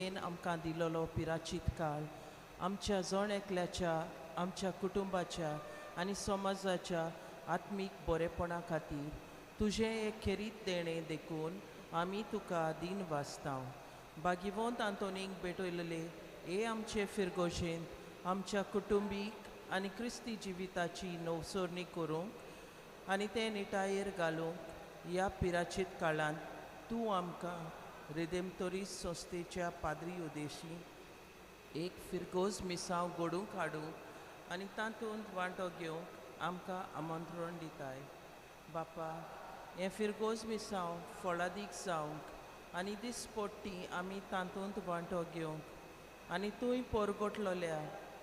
आमकां दिलोलो पिराचीत काळ आमच्या जण एकल्याच्या, आमच्या कुटुंबाच्या आनी समाजाच्या आत्मीक बरेपणा खातीर तुजें एक खेरीत देणें देखून आमी तुका दीन वाचता. बागिवंत आंतोनीक भेटयलेले हे आमचे फिरगोशेंत आमच्या कुटुंबीक आनी क्रिस्ती जिविताची नवसरणी करूंक आनी ते निटायेर घालूंक ह्या पिराचीत काळांत तूं आमकां रिदेमतोरी संस्थेच्या पाद्री उदेशी एक फिरगोज मिसांव घडूंक हाडूंक आनी तातूंत वांटो घेवंक आमकां आमंत्रण दिताय. बापा, हें फिरगोज मिसांव फळादीक जावंक आनी दिसपट्टी आमी तातूंत वांटो घेवंक आनी तूंय पोरगोटलोल्या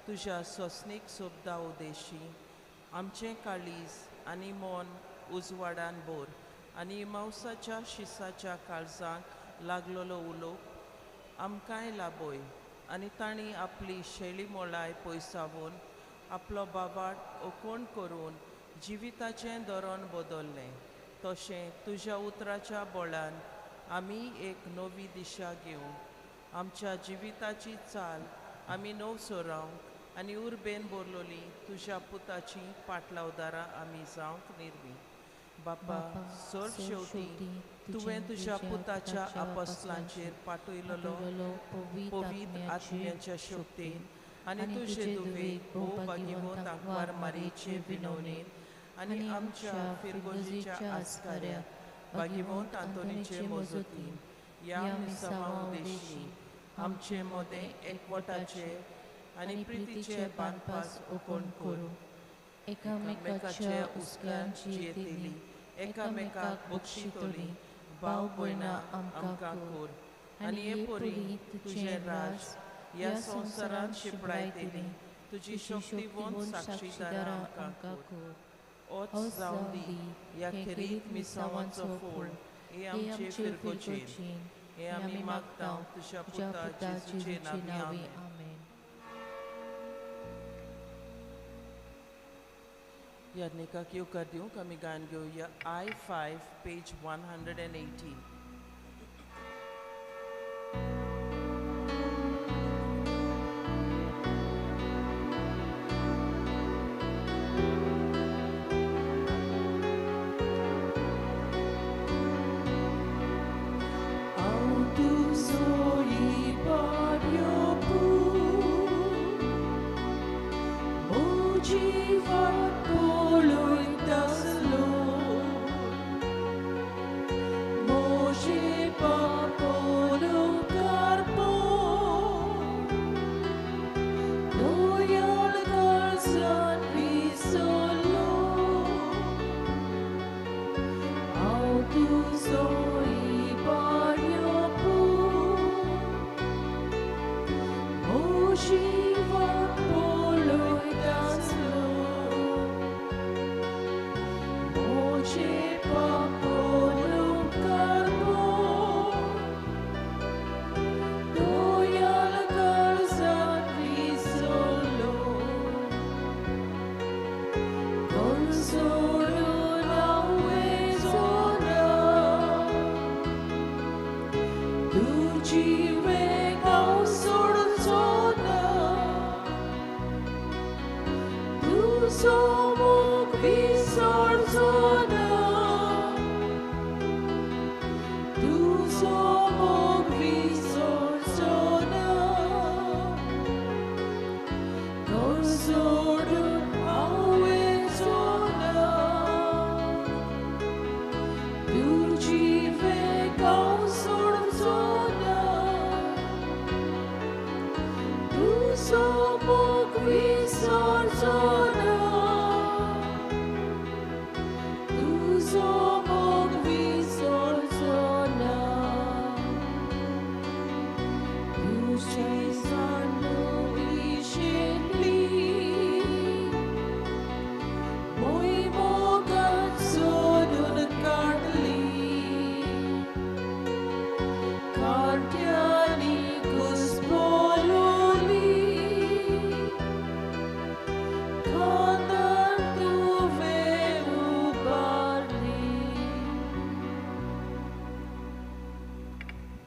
तुज्या सोंसणीक सोबदा उदेशी आमचें काळीज आनी मन उजवाडान भर आनी मावसाच्या शिसाच्या काळजांक लागलोलो उलोवप आमकांय लाबय आनी तांणी आपली शैली मोलाय पयसावून आपलो बाबाट ओकोण करून जिविताचें धोरण बदल्लें तशें तुज्या उतराच्या बळान आमी एक नवी दिशा घेवंक आमच्या जिविताची चाल आमी नव सोरावंक आनी उर्बेन बरलोली तुज्या पुताची पाटलावदारां आमी जावंक निर्वी. बापा, सर शेवटी तुवें तुज्या पुताच्या आपसलांचेर पाठयलेलो पवित्र आत्म्याच्या शक्तीन आनी तुजे दुवेक भोव भाग्यवंत आंकवार मारयेचे विनवणेन आनी आमच्या फिरगोजीच्या आस्काऱ्या भाग्यवंत आंतोनीचे मजतीन ह्या मिसांवा उदेशी आमचे मदें एकवटाचे आनी प्रितीचे बांदपास ओकोण करूं. एकामेकाच्या हुस्क्यान जियेतली, एकामेकाक बक्षितली भाव भयणां आमकां कर आनी हे परी तुजें राज ह्या संवसारांत शिंपडायतली तुजी शक्तिवंत साक्षीदारां आमकां कर. ओच जावं दी ह्या खेरीत मिसांवांचो फोळ हे आमचे फिरगोजेन हे आमी मागता तुज्या पुता जेजूचे नांवी. आमेन. यादनिकाक येवकार दिवंक आमी गायन घेवया I5 page 118.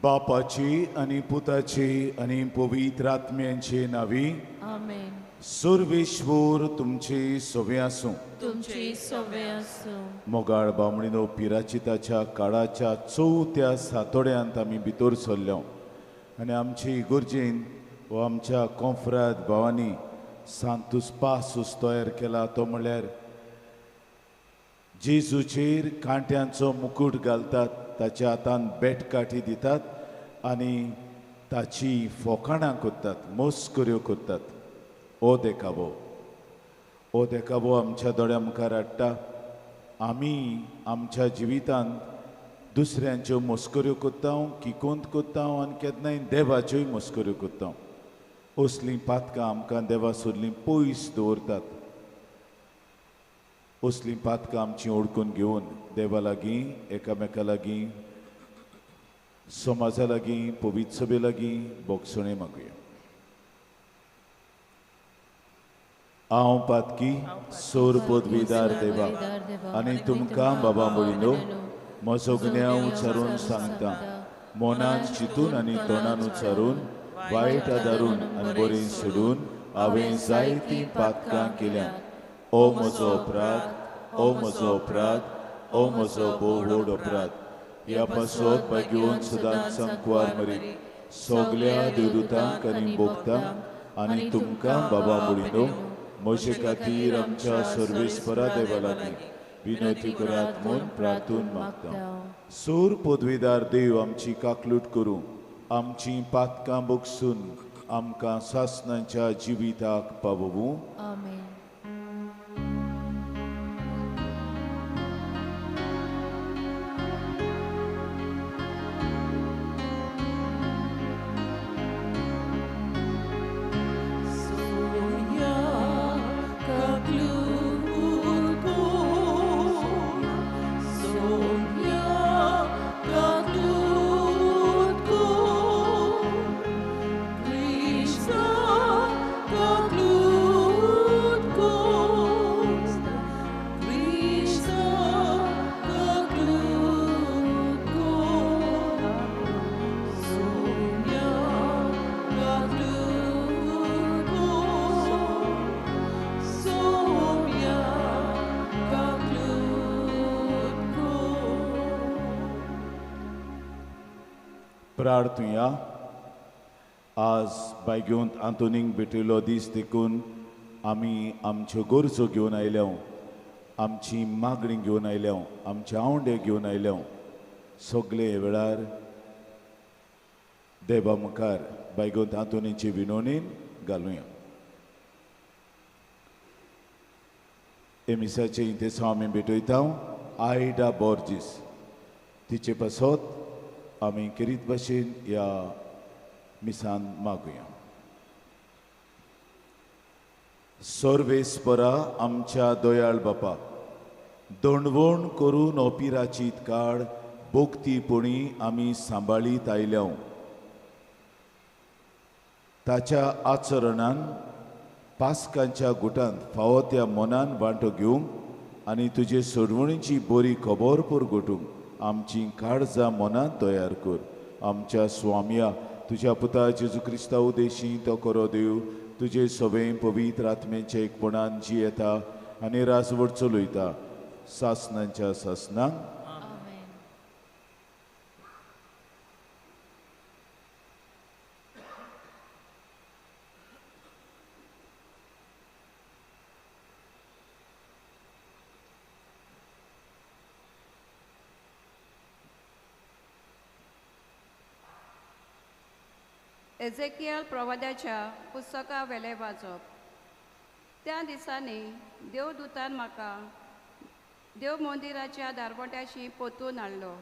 बापाची आनी पुताची आनी पवित्र आत्म्यांची नावी आमेन। सर्वेश्वर तुमची सवे आसूं। तुमची सवे आसूं। मोगाळ बामणीनो, पिराचिताच्या काळाच्या चवथ्या सातोड्यांत आमी भितर सरल्या आनी आमची इगर्जेन व आमच्या कोंफ्राद भावांनी सांतूस पासूस तयार केला, तो म्हणल्यार जेजूचेर कांट्यांचो मुकूट घालतात, ताच्या हातान बेटकाठी दितात आनी ताची फोकाणां करतात, मस्कऱ्यो करतात। ओ देखावो, ओ देखावो आमच्या दोळ्या मुखार हाडटा। आमी आमच्या जिवितांत दुसऱ्यांच्यो मस्कऱ्यो करता, किकोंत करता आनी केन्नाय देवाच्योय मस्कऱ्यो करता। असलीं पातकां आमकां देवा सोडलीं पयस दवरतात। असलीं पातकां आमची ओडकून घेवन देवा लागीं, एकामेका लागीं, समाजा लागीं, पवित्र सभे लागीं बोगसणें मागुया। हांव पातकी सोर पदवीदार देवा आनी तुमकां बाबा म्हणिल्लो म्हजो गुन्यांव उच्चारून सांगता, मनान चिंतून आनी तोंडान उच्चारून, वायट आदारून आनी बरें सोडून हांवें जायतीं पातकां केल्यांत। ओ म्हजो अपराध, ओ म्हजो अपराध, ओ म्हजो भोव व्हड अपराध। ह्या पासत भाग्योवन सदांच संकवार मरी सगल्या देवदूतांक आनी भोगतांक आनी तुमकां बाबा म्हणिल्लो म्हजे खातीर आमच्या सर्वेस्परा देवा लागीं विनवती करात म्हूण प्रार्थून मागता। सूर पदवीदार देव आमची काकलूट करूं, आमची पातकां बगसून आमकां सासणाच्या जिविताक पावोवूं। आमेन। प्रार्थुया। आज बायगेवंत आंतोनीक भेटयलो दीस देखून आमी आमच्यो गरजो घेवन आयल्या, आमची मागणी घेवन आयल्या, आमचे आवंडे घेवन आयल्या। सगळे वेळार देवा मुखार बायगेवंत आंतोनीचे विनवणीन घालुया। हे मिसाचे इंतेसांव आमी भेटयता आयडा बोर्जीस, तिचे पासत आमी केरीत भाशेन ह्या मिसान मागुया। सर्वेस्परा आमच्या दयाळ बापा, दंडवण करून अपिराचीत काळ भोगतीपणी आमी सांबाळीत आयल्या। ताच्या आचरणान पास्कांच्या गुटांत फावो त्या मनान वांटो घेवंक आनी तुजे सोडवणीची बरी खबर पुरगोटूंक आमची काळजां मनान तयार कर। आमच्या स्वामया तुज्या पुता जेजू क्रिस्ता उदेशी तो करो देव तुजे सवे पवित्र आत्म्याच्या एकपणान जी येता आनी राजवट चलयता सासनांच्या सासनांक। एझेकियल प्रवाद्याच्या पुस्तका वेले वाचप। त्या दिसांनी देवदूतान म्हाका देव मंदिराच्या दारवट्याशी पोतून हाडलो।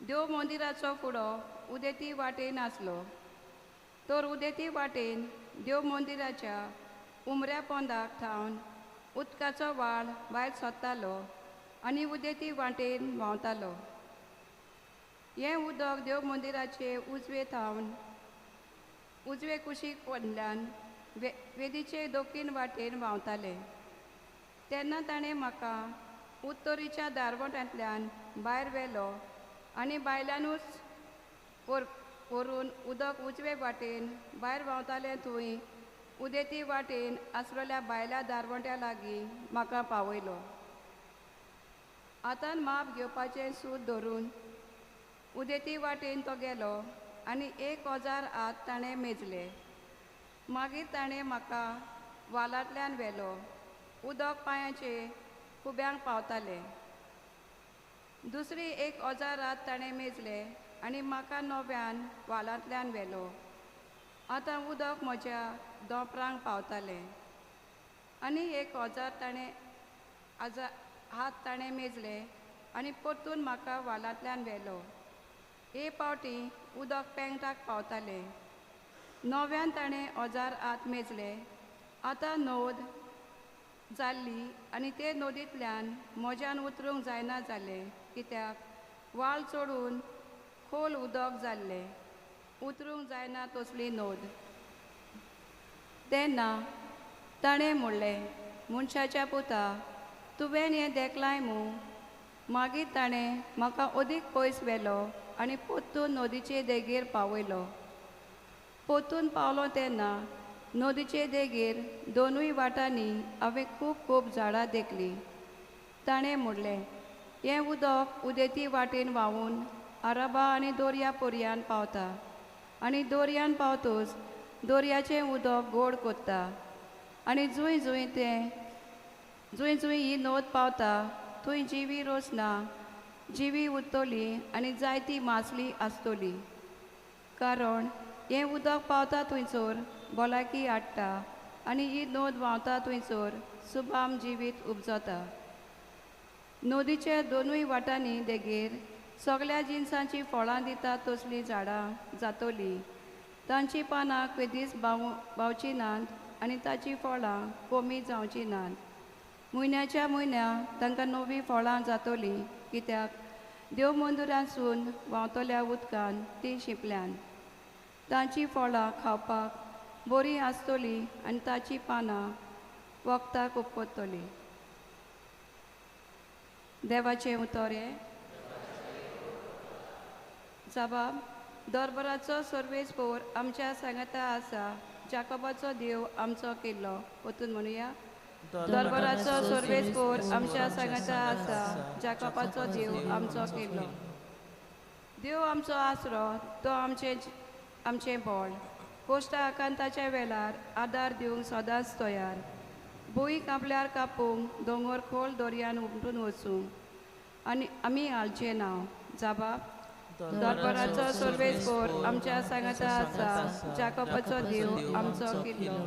देव मंदिराचो फुडो उदेती वाटेन आसलो, तर उदेती वाटेन देव मंदिराच्या उमऱ्या पोंदाक थावन उदकाचो वाळ भायर सरतालो आनी उदेती वाटेन व्हांवतालो। हें उदक देव मंदिराचे उजवे थावन उजवे कुशीक पडल्यान वेदीचे दक्षिण वाटेन व्हांवताले। तेन्ना ताणें म्हाका उत्तरेच्या दारवटांतल्यान भायर व्हेलो आनी भायल्यानूच व्हरून उदक उजवे वाटेन भायर व्हांवतालें थंय उदेती वाटेन आसलेल्या भायल्या दारवंट्या लागीं म्हाका पावयलो. आतां माप घेवपाचें सूत धरून उदेती वाटेन तो गेलो आनी 1000 हात ताणें मेजले. मागीर ताणें म्हाका वालांतल्यान व्हेलो. उदक पांयाचे खुब्यांक पावतालें. दुसरी 1000 हात ताणें मेजले आनी म्हाका नव्यान वालांतल्यान व्हेलो. आतां उदक म्हज्या दोंपरांक पावतालें. आनी 1000 ताणें हात ताणें मेजले आनी परतून म्हाका वालांतल्यान व्हेलो. हे पावटी उदक पेंगटाक पावतालें. नव्यान ताणें 1000 हात मेजले. आतां नोद जाल्ली आनी ते नदींतल्यान म्हज्यान उतरूंक जायना जालें, कित्याक वाल चडून खोल उदक जाल्लें, उतरूंक जायना तसली नोद. तेन्ना ताणें म्हणलें, मनशाच्या पुता, तुवें हें देखलाय मूं? मागीर ताणें म्हाका अदीक पयस व्हेलो आनी परतून नदीचे देगेर पावयलो. परतून पावलो तेन्ना नदीचे देगेर दोनूय वाटांनी हांवें खूब खूब झाडां देखलीं. ताणें म्हणलें, हें उदक उदेती वाटेन व्हांवून आराबा आनी दर्या पर्यान पावता आनी दर्यान पावतच दर्याचें उदक गोड कोत्ता आनी जंय जंय तें जंय जंय ही नद पावता थंय जिवी रोसना जिवी उरतली आनी जायती मासली आसतली. कारण हें उदक पावता थंयसर भलायकी हाडटा आनी ही नद व्हांवता थंयसर सुबाम जिवीत उपजता. नदीच्या दोनूय वाटांनी देगेर सगळ्या जिनसांचीं फळां दिता तसलीं झाडां जातलीं. तांचीं पानां केदींच बावचीं नात आनी ताचीं फळां कमी जावचीं नात. म्हयन्याच्या म्हयन्या तांकां नवीं फळां जातलीं, कित्याक देव मंदिरांतसून व्हांवतल्या उदकान तीं शिंपल्यान. तांचीं फळां खावपाक बरीं आसतलीं आनी ताचीं पानां वखदाक उपकरतलीं. देवाचें उतर हें. जबाब, दरबाराचो सर्वेस्पोर आमच्या सांगाता आसा, जाकोबाचो देव आमचो किल्लो. वतून म्हणुया, दरबाराचो सर्वेस्पोर आमच्या सांगाता आसा, जाकोबाचो देव आमचो किल्लो. देव आमचो आसरो, तो आमचें आमचें बळ. कोश्टा आकांताच्या वेळार आदार दिवंक सदांच तयार. भूंय कापल्यार कापूंक, दोंगर खोल दर्यान उमटून वचूंक आनी आमी हालचें नांव. जबाब, दरबाराचो सर्वेस्पोर आमच्या सांगाता आसा, जाकोबाचो देव आमचो किल्लो.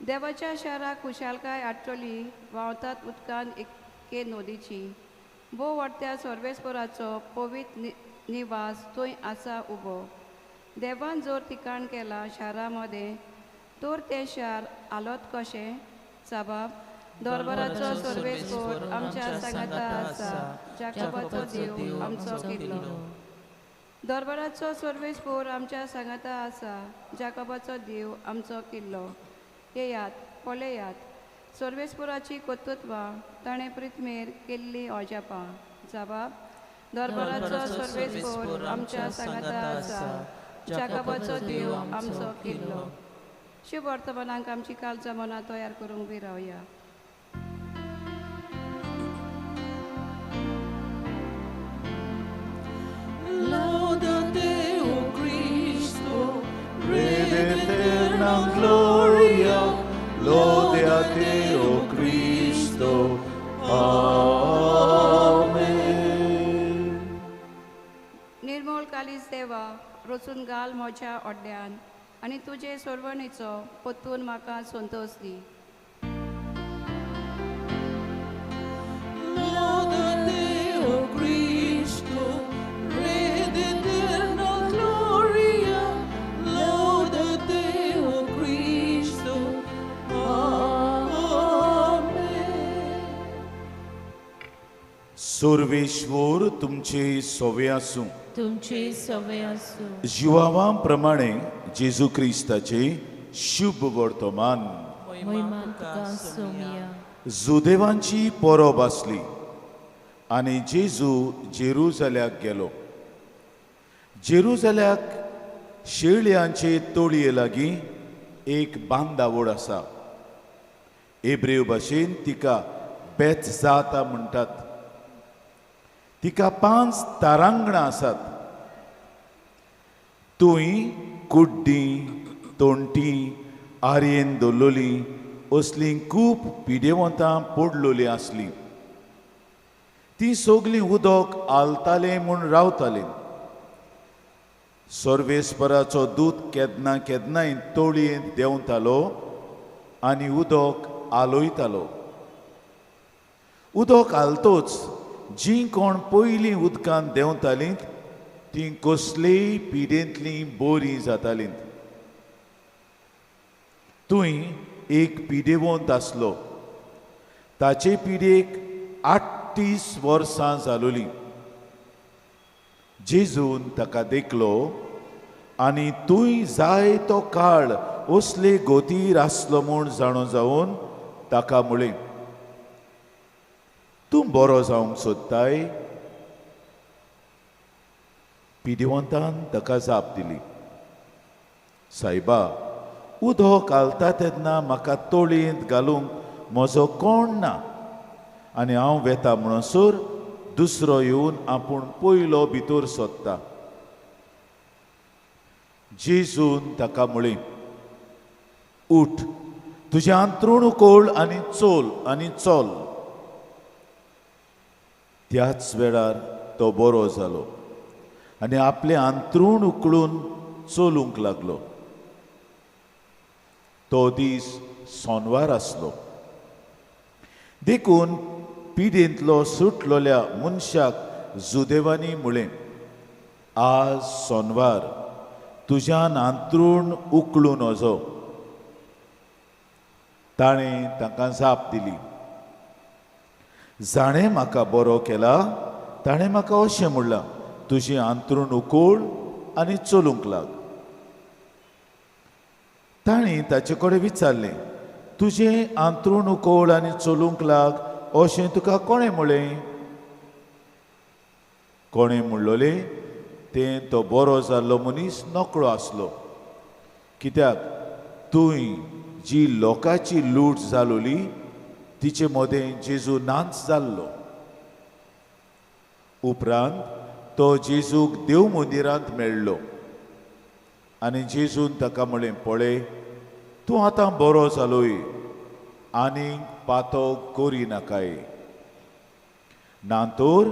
देवाच्या शाराक खुशालकाय हाडटली, व्हांवतात उदकान एके नदीची. भोव वाडट्या सर्वेस्पोराचो पवित्र निवास थंय आसा उबो. देवान जर ठिकाण केलां शारा मदें तर तें शार हालत कशें? जबाब, दरबाराचो सर्वेस्पोर आमच्या सांगाता आसा, जाकोबाचो देव आमचो किल्लो. दरबाराचो सर्वेस्पोर आमच्या सांगाता आसा, जाकोबाचो देव आमचो किल्लो. येयात पळयात सर्वेस्पोराची कर्तृत्वां, ताणें पृथ्वीर केल्लीं अजापां. जबाब, दरबाराचो सर्वेस्पोर आमच्या सांगाता आसा, जाकोबाचो देव आमचो किल्लो. शुभ वर्तमानाक आमची कालच्या मनां तयार करूंक बी रावया. Laudate, O Cristo, Re d'eterna gloria, lode a te, O Cristo. Amen. निर्मोल कालीस देवा, रचून घाल म्हज्या अड्ड्यान आनी तुजे सोरवणीचो परतून म्हाका संतोश दी. Laudate, O Cristo, Re d'eterna gloria, laudate, O Cristo. Amen. Surveshwar तुमचे सोवे आसूं, तुमचे सवे आसूं. जिवावां प्रमाणे जेजू क्रिस्ताचे शुभ वर्तमान. महिमा तुका सोमया. जुदेवांची परब आसली आनी जेजू जेरुजाल्याक गेलो. जेरुजाल्याक शेळयांचे तोळये लागीं एक बांदावळ आसा. एब्रेव भाशेन तिका बेथजाता म्हणटात. तिका 5 तारांगणां आसात. तुंय कुड्डीं, तोणटीं, आरयेन दवरलोलीं असलीं खूब पिडेवंतां पडलोलीं आसलीं. तीं सगलीं उदक आलतालें म्हूण रावतालीं. सर्वेस्पराचो दूत केन्ना केन्नाय तोळयेंत देंवतालो आनी उदक आलयतालो. उदक आलतोच जीं कोण पयलीं उदकांत देंवतालीं तीं कसलेय पिडेंतलीं बरीं जातालीं. थंय एक पिडेवंत आसलो. ताचे पिडेक 38 वर्सां जालोलीं. जेजून ताका देखलो आनी तूंय जाय तो काळ असले गोतीर आसलो म्हूण जाणो जावन ताका म्हळें, तूं बरो जावंक सोदताय? पिडेवंतान ताका जाप दिली, सायबा, उदक घालता तेन्ना म्हाका तोळयेंत घालूंक म्हजो कोण ना आनी हांव वेता म्हणसर दुसरो येवन आपूण पयलो भितर सोदता. जेजून ताका म्हळें, उठ, तुजें आंतरूण उखल आनी चोल आनी चल. त्याच वेळार तो बरो जालो आनी आपलें आंतरूण उकळून चलूंक लागलो. तो दीस सोनवार आसलो. देखून पिडेंतलो सुटलोल्या मनशाक जुदेवांनी म्हळें, आज सोनवार, तुज्यान आंतरूण उकळून वचो. ताणें तांकां जाप दिली, जाणें म्हाका बरो केला ताणें म्हाका अशें म्हणलां, तुजें आंतरूण उकळ आनी चलूंक लाग. ताणें ताचे कडेन विचारलें, तुजें आंतरूण उकळ आनी चलूंक लाग अशें तुका कोणें म्हळें? कोणें म्हणलोलें तें तो बरो जाल्लो मनीस नकळो आसलो. कित्याक तुंय जी लोकांची लूट जालोली तिचे मदें जेजू नाच जाल्लो. उपरांत तो जेजूक देव मंदिरांत मेळ्ळो आनी जेजून ताका म्हळें, पळय, तूं आतां बरो जालोय, आनीक पातो करी नाकाय, ना तर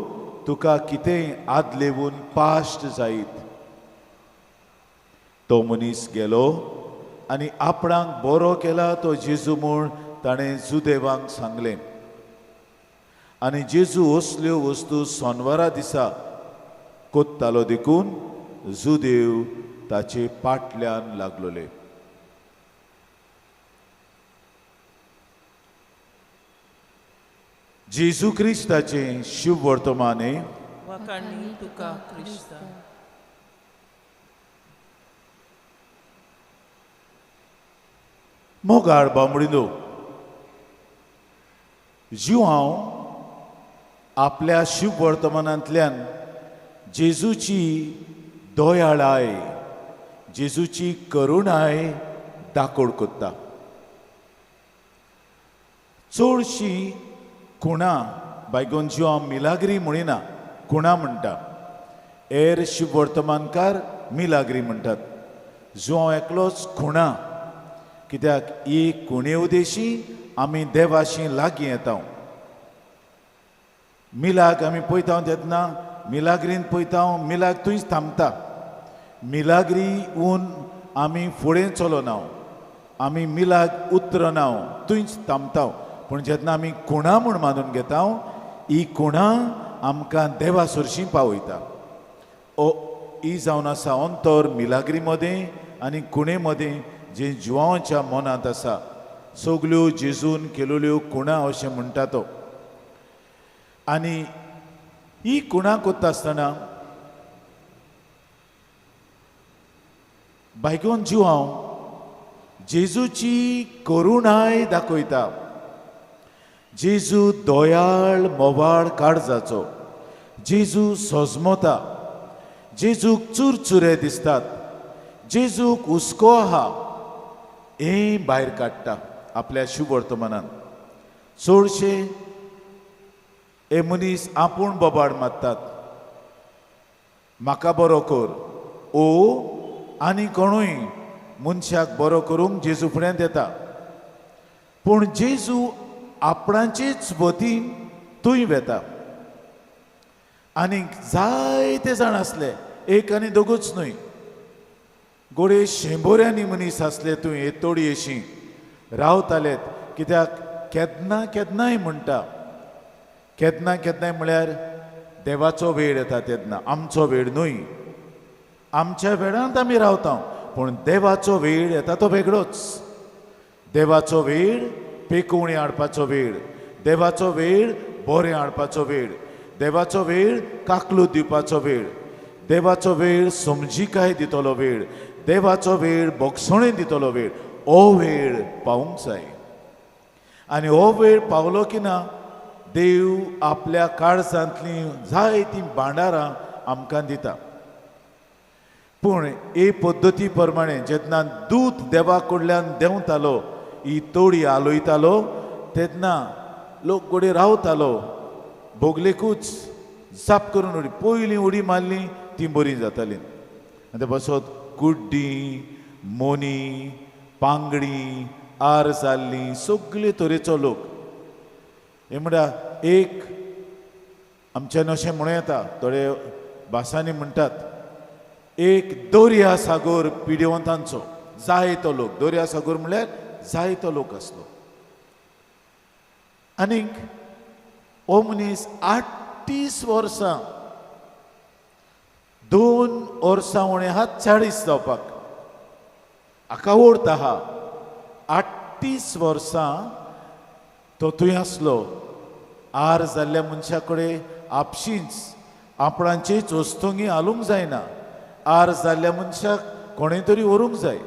तुका कितेंय आदलेवून पाश्ट जायत. तो मनीस गेलो आनी आपणाक बरो केला तो जेजू म्हूण ताणें जुदेवांक सांगलें. आनी जेजू असल्यो वस्तू सोनवारा दिसा कोत्तालो देखून जुदेव ताचे पाटल्यान लागलोले. जेजू क्रिस्ताचें शुभ वर्तमाने. वाखाणणी तुका क्रिस्ता. मोगाळ बांबडीनो, जीव हांव आपल्या शुभ वर्तमानांतल्यान जेजूची दयाळाय, जेजूची करुणाय दाखोड कोत्ता. चडशी खुणा बायगोन जीव हांव मिलाग्री म्हणिना, खुणा म्हणटा. एर शुभ वर्तमानकार मिलाग्री म्हणटात. जो हांव एकलोच खुणा, कित्याक ही खुणे उदेशी आमी देवाशी लागीं येता. मिलाग आमी पळयता तेन्ना मिलाग्रीन पळयता, मिलाग थंयच थांबता. मिलाग्री उन आमी फुडें चलना, आमी मिलाग उतरना, थंयच थांबता. पूण जेन्ना आमी खुणा म्हूण मानून घेता, ही खुणा आमकां देवा सरशीं पावयता. ओ ही जावन आसा अंतर मिलाग्री मदें आनी खुणे मदें जें जिवांच्या मनांत आसा. सगल्यो जेजून केलोल्यो खुणा अशें म्हणटा तो. आनी ही खुणा कोत्ता आसतना बायकोन जीव हांव जेजूची करुणाय दाखयता. जेजू दयाळ मोवाळ काळजाचो, जेजू सोजमता. जेजूक चुरचुरे दिसतात, जेजूक हुस्को आहा हें भायर काडटा आपल्या शुभवर्तमानान. चडशे हे मनीस आपूण बोबाड मारतात, म्हाका बरो कर ओ आनी कोणूय मनशाक बरो करूंक जेजू फुड्यांत येता. पूण जेजू आपणाचेच वतीन थंय वेता. आनीक जायते जाण आसले, एक आनी दोगूच न्हय, गोडे शेंबोऱ्यांनी मनीस आसले थंय हे तोडयेशी रावतालेत. कित्याक केन्ना केन्नाय म्हणटा, केन्ना केन्नाय म्हळ्यार देवाचो वेळ येता तेन्ना, आमचो वेळ न्हय. आमच्या वेळांत आमी रावता, पूण देवाचो वेळ येता तो वेगळोच. देवाचो वेळ पेकोवणी हाडपाचो वेळ, देवाचो वेळ बरें हाडपाचो वेळ, देवाचो वेळ काकलूत दिवपाचो वेळ, देवाचो वेळ समजिकाय दितलो वेळ, देवाचो वेळ बोगसणे दितलो वेळ. हो वेळ पावूंक जाय. आनी हो वेळ पावलो की ना, देव आपल्या काळजांतलीं जायतीं भांडारां आमकां दिता. पूण हे पद्दती प्रमाणे जेन्ना दूत देवा कडल्यान देंवतालो, ही तोडी आलयतालो, तेन्ना लोक गोडे रावतालो, भोगलेकूच जाप करून उडी पयलीं उडी मारली ती बरी जाताली. आनी ते बसत कुड्डी, मोनी, पांगडी, आर जाल्ली सगळे तरेचो लोक. हे म्हळ्यार एक आमच्यान अशें म्हणूं येता, थोडे भासांनी म्हणटात, एक दर्या सागोर पिडेवंतांचो जायतो लोक. दर्या सागोर म्हळ्यार जायतो लोक आसलो. आनीक हो मनीस 38 वर्सां, 2 वर्सां उणें आहा 40 जावपाक, हाका ओर्द आहा. 38 वर्सां तो थंय आसलो. आर जाल्ल्या मनशा कडेन आपशींच आपणाचेच वस्तुंगी हालूंक जायना. आर जाल्ल्या मनशाक कोणें तरी व्हरूंक जाय.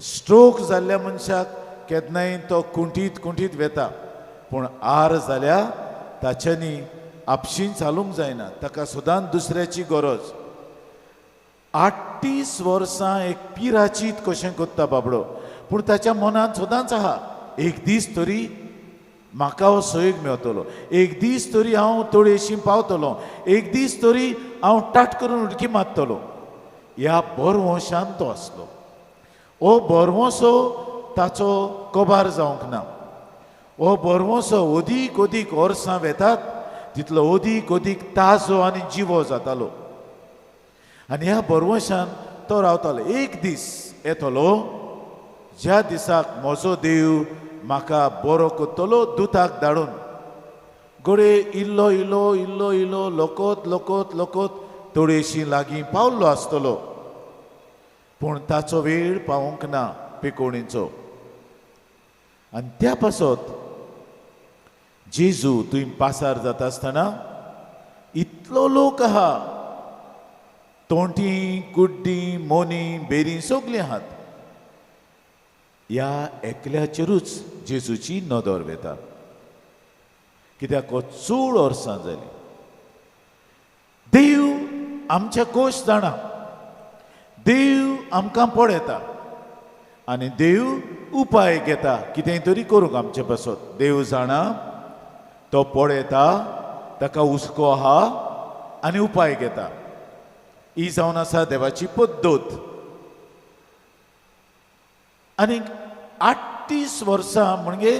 स्ट्रोक जाल्ल्या मनशाक केन्नाय तो कुंटीत कुंटीत वेता, पूण आर जाल्या ताच्यांनी आपशींच हालूंक जायना, ताका सदांच दुसऱ्याची गरज. 38 वर्सां एक पिराचीत कशें करता बाबडो, पूण ताच्या मनांत सदांच आहा, एक दीस तरी म्हाका हो सहयोग मेळटलो, एक दीस तरी हांव तोडयेशी पावतलो, एक दीस तरी हांव टाट करून उडकी मारतलो. ह्या बरवंशान तो आसलो. हो बरवंसो ताचो कबार जावंक ना. हो बरवंसो अदीक अदीक वर्सां वेतात तितलो अदीक अदीक ताजो आनी जिवो जातालो. आनी ह्या बरवंशान तो रावतालो. एक दीस येतलो ज्या दिसाक म्हजो देव म्हाका बरो करतलो दुताक धाडून. घडये इल्लो इल्लो इल्लो इल्लो लकत लकत लकत तोडेशी लागीं पावल्लो आसतलो, पूण ताचो वेळ पावूंक ना पिकोवणेचो. आनी त्या पासत जेजू थंय पासार जाता आसतना इतलो लोक आहा, तोंटी, कुड्डी, मोनी, बेरी सगळीं आहात. ह्या एकल्याचेरूच जेजूची नदर वेता, कित्याक हो चड वर्सां जालीं. देव आमच्या कोश जाणा, देव आमकां पळयता आनी देव उपाय घेता कितें तरी करूंक आमचे पासत. देव जाणा, तो पळयता, ताका हुस्को आहा आनी उपाय घेता. ही जावन आसा देवाची पद्दत. आनीक 38 वर्सां म्हणजे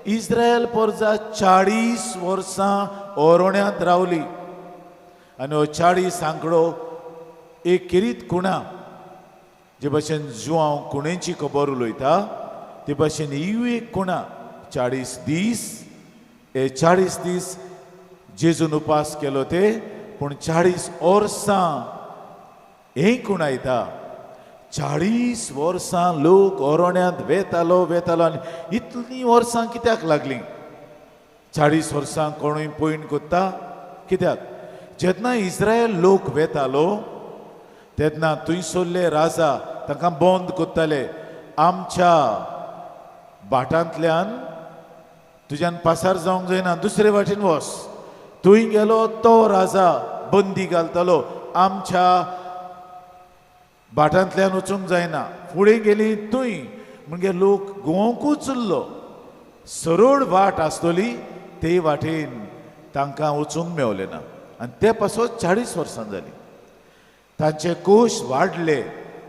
इस्रायल परजा 40 वर्सां ओरोण्यांत रावली. आनी हो 40 आंकडो एक खेरीत खुणा, जे भाशेन जुआंव खुणेची खबर उलयता ते भाशेन ही एक खुणा. 40 दीस, हे 40 दीस जेजून उपास केलो ते, पूण 40 वर्सां हें खुणा येता. 40 वर्सां लोक ओरोण्यांत वेतालो वेतालो. आनी इतलीं वर्सां कित्याक लागलीं? 40 वर्सां कोणूय पयण करता कित्याक? जेन्ना इस्रायल लोक वेतालो तेन्ना थंयसरले राजा तांकां बंद करताले, आमच्या भाटांतल्यान तुज्यान पासार जावंक जायना, दुसरे वाटेन वच. थंय गेलो तो राजा बंदी घालतालो, आमच्या भाटांतल्यान वचूंक जायना, फुडें गेली थंय म्हणजे लोक गोवंकूच उरलो. सरळ वाट आसतली ते वाटेन तांकां वचूंक मेवलें ना आनी ते पासत 40 वर्सां जालीं. तांचे कोश वाडले,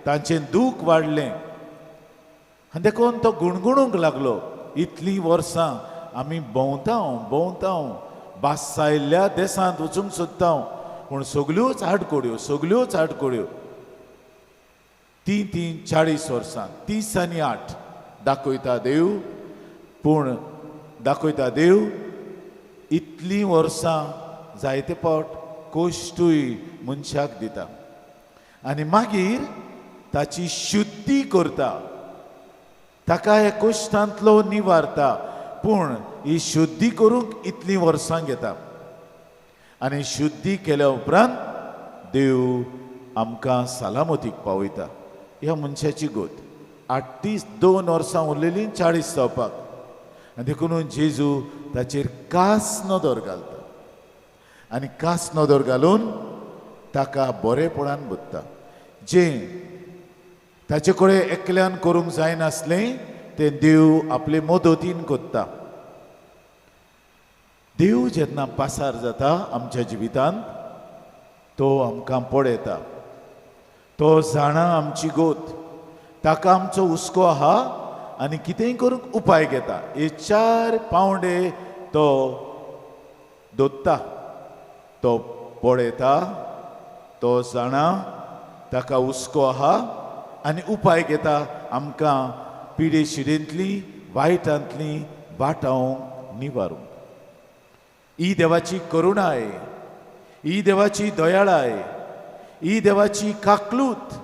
तांचें दूख वाडलें आनी देखून तो गुणगुणूंक लागलो, इतलीं वर्सां आमी भोंवता भोंवता बासायल्ल्या देशांत वचूंक सोदता, पूण सगल्योच आडकोड्यो, सगल्योच आडकोड्यो. 3 3 40 वर्सां, 30 आनी 8 दाखयता देव, पूण दाखयता देव इतलीं वर्सां जायते फावट कोश्टूय मनशाक दिता आनी मागीर ताची शुद्धी करता, ताका ह्या कोश्टांतलो निवारता. पूण ही शुद्धी करूंक इतलीं वर्सां घेता आनी शुद्धी केल्या उपरांत देव आमकां सलामतीक पावयता. ह्या मनशाची गोत 38 2 वर्सां उरलेलीं 40 जावपाक आनी देखून जेजू ताचेर कास नदर घालता आनी कास नदर घालून ताका बरेपणान बदता. जें ताचे कडेन एकल्यान करूंक जायनासलें तें देव आपले मदतीन करता. देव जेन्ना पासार जाता आमच्या जिवितांत तो आमकां पळयता, तो जाणा आमची गोत, ताका आमचो हुस्को आहा आनी कितेंय करूंक उपाय घेता. हे 4 पावंडे तो दोत्ता, तो पळयता, तो जाणा, ताका हुस्को आहा आनी उपाय घेता आमकां पिडे शिडेंतली वायटांतली वाटावंक निवारूंक. ही देवाची करुणाय, ही देवाची दयाळाय, ही देवाची काकलूत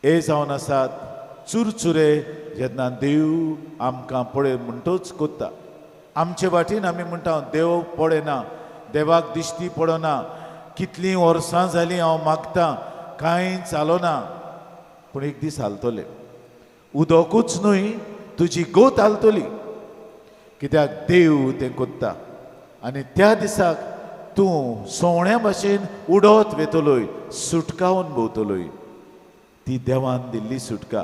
हे जावन आसात चुरचुरे जेन्ना देव आमकां पळय म्हणटोच कोत्ता. आमचे वाटेन आमी म्हणटा देव पळयना, देवाक दिश्टी पडना, कितलीं वर्सां जालीं हांव मागतां कांय चालना. पूण एक दीस हालतले, उदकूच न्हय तुजी गोत हालतली, कित्याक देव तें कोत्ता. आनी त्या दिसाक तूं सोवण्या भाशेन उडत वेतलोय, सुटकावन भोंवतलोय. ती देवान दिल्ली सुटका.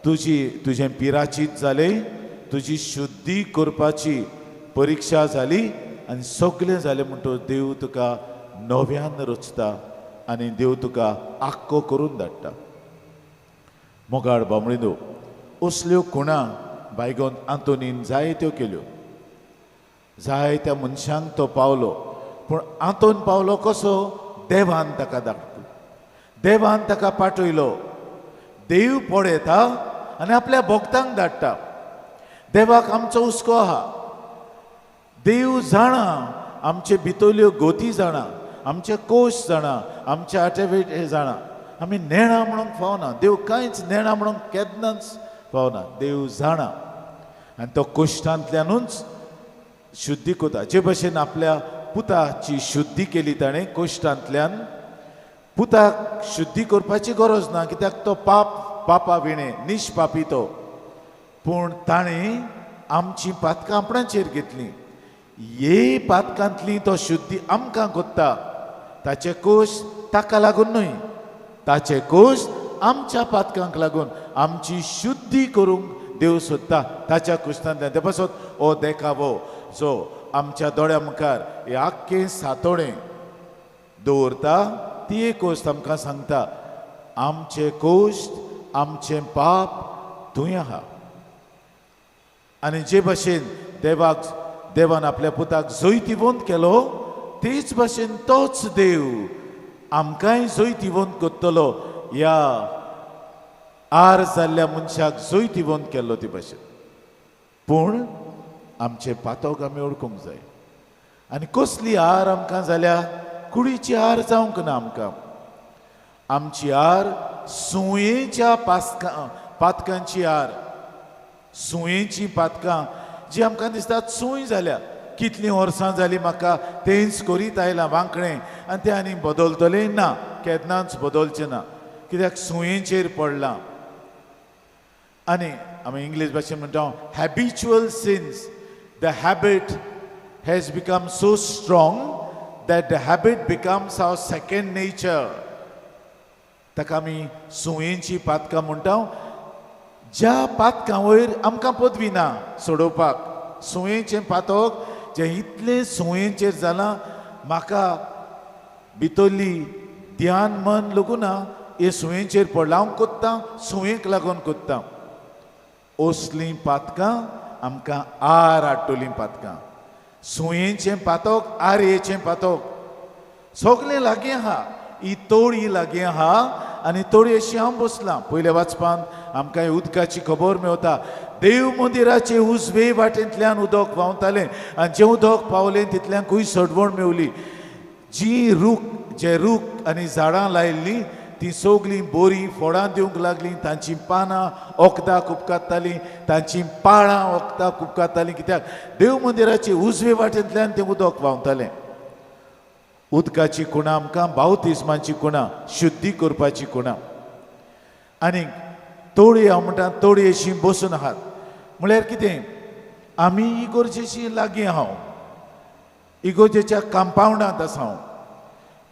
तुजी तुजें पिराचीत जालें, तुजी शुद्धी करपाची परिक्षा जाली आनी सगळें जालें म्हणटकच देव तुका नव्यान रचता आनी देव तुका आक्को करून धाडटा. मोगाळ बामणिनो, असल्यो खुणा बायगोन आंतोनीन जायत्यो केल्यो, जायत्या मनशांक तो पावलो. पूण आंतोन पावलो कसो? देवान ताका धाडलो, देवान ताका पाठयलो. देव पळयता आनी आपल्या भक्तांक धाडटा. देवाक आमचो हुस्को आहा, देव जाणा आमचे भितरल्यो गोती जाणा, आमचे कोश जाणा, आमचे आटेवेटे जाणा. आमी नेणा म्हणूंक फावना, देव कांयच नेणा म्हणूंक केन्नाच फावना. देव जाणा आनी तो कोश्टांतल्यानूच शुद्धी करता. जे भशेन आपल्या पुताची शुद्धी केली ताणें कोश्टांतल्यान, पुताक शुद्धी करपाची गरज ना कित्याक तो पाप पापा विणे निष्पापी तो. पूण ताणें आमची पातकां आपणाचेर घेतली. हे पातकांतली तो शुद्धी आमकां कोत्ता. ताचे कोश ताका लागून न्हय, ताचे कोश आमच्या पातकांक लागून आमची शुद्धी करूंक देव सोदता ताच्या कुश्तांतल्यान. ते पासत हो देखावो जो आमच्या दोळ्या मुखार हे आख्खें सातोळें दवरता, ती एक कोश्त आमकां सांगता आमचे कोश्त आमचें पाप थंय आहा. आनी जे भाशेन देवाक देवान आपल्या पुताक जैतिवंत केलो तेच भाशेन तोच देव आमकांय जैतिवंत करतलो. ह्या आर जाल्ल्या मनशाक जैतिवंत केल्लो ते भाशेन. पूण आमचे पातक आमी वळखूंक जाय. आनी कसली आर आमकां जाल्या? कुडीची आर जावंक ना आमकां. आमची आर सुयेच्या पातकांची आर, सुयेची पातकां जी आमकां दिसतात सूय जाल्या. कितलीं वर्सां जालीं म्हाका तेंच करीत आयलां वांकडें आनी तें आनी बदलतलें ना, केन्नाच बदलचें ना, कित्याक सुयेचेर पडलां. आनी आमी इंग्लीश भाशेन म्हणटा habitual sins. The habit has become so strong That the habit becomes our second nature. ताका आमी सुयेंची पातकां म्हणटा, ज्या पातकां वयर आमकां पदवी ना सोडोवपाक. सुयेचें पातक जें इतलें सुयेंचेर जालां, म्हाका भितरली ध्यान मन लागूना हे सुयेंचेर पडलां, हांव कोत्तां सुयेक लागून कोत्तां. असलीं पातकां आमकां आर हाडटलीं पातकां. सुयेचें पातक, आरयेचें पातक सगळें लागीं आहा, ही तोळी लागीं आहा आनी तोळी अशी हांव बसलां. पयल्या वाचपान आमकां उदकाची खबर मेवता. देव मंदिराचे उजवे वाटेंतल्यान उदक व्हांवतालें आनी जें उदक पावलें तितल्यांकूय सडवण मेवली. जी रूख, जे रूख आनी झाडां लायिल्लीं तीं सगळीं बोरीं फळां दिवंक लागलीं. तांचीं पानां वखदाक उपकारतालीं, तांचीं पाळां वखदाक उपकारतालीं. कित्याक देव मंदिराचे उजवे वाटेंतल्यान तें उदक व्हांवतालें. उदकाची खुणा आमकां बावतिज्माची खुणा, शुद्धी करपाची खुणा. आनी तोळी हांव म्हणटा तोळी अशी बसून आहात म्हळ्यार कितें, आमी इगोर्जेशी लागीं आहांव, इगोर्जेच्या कंपावंडांत आसा हांव,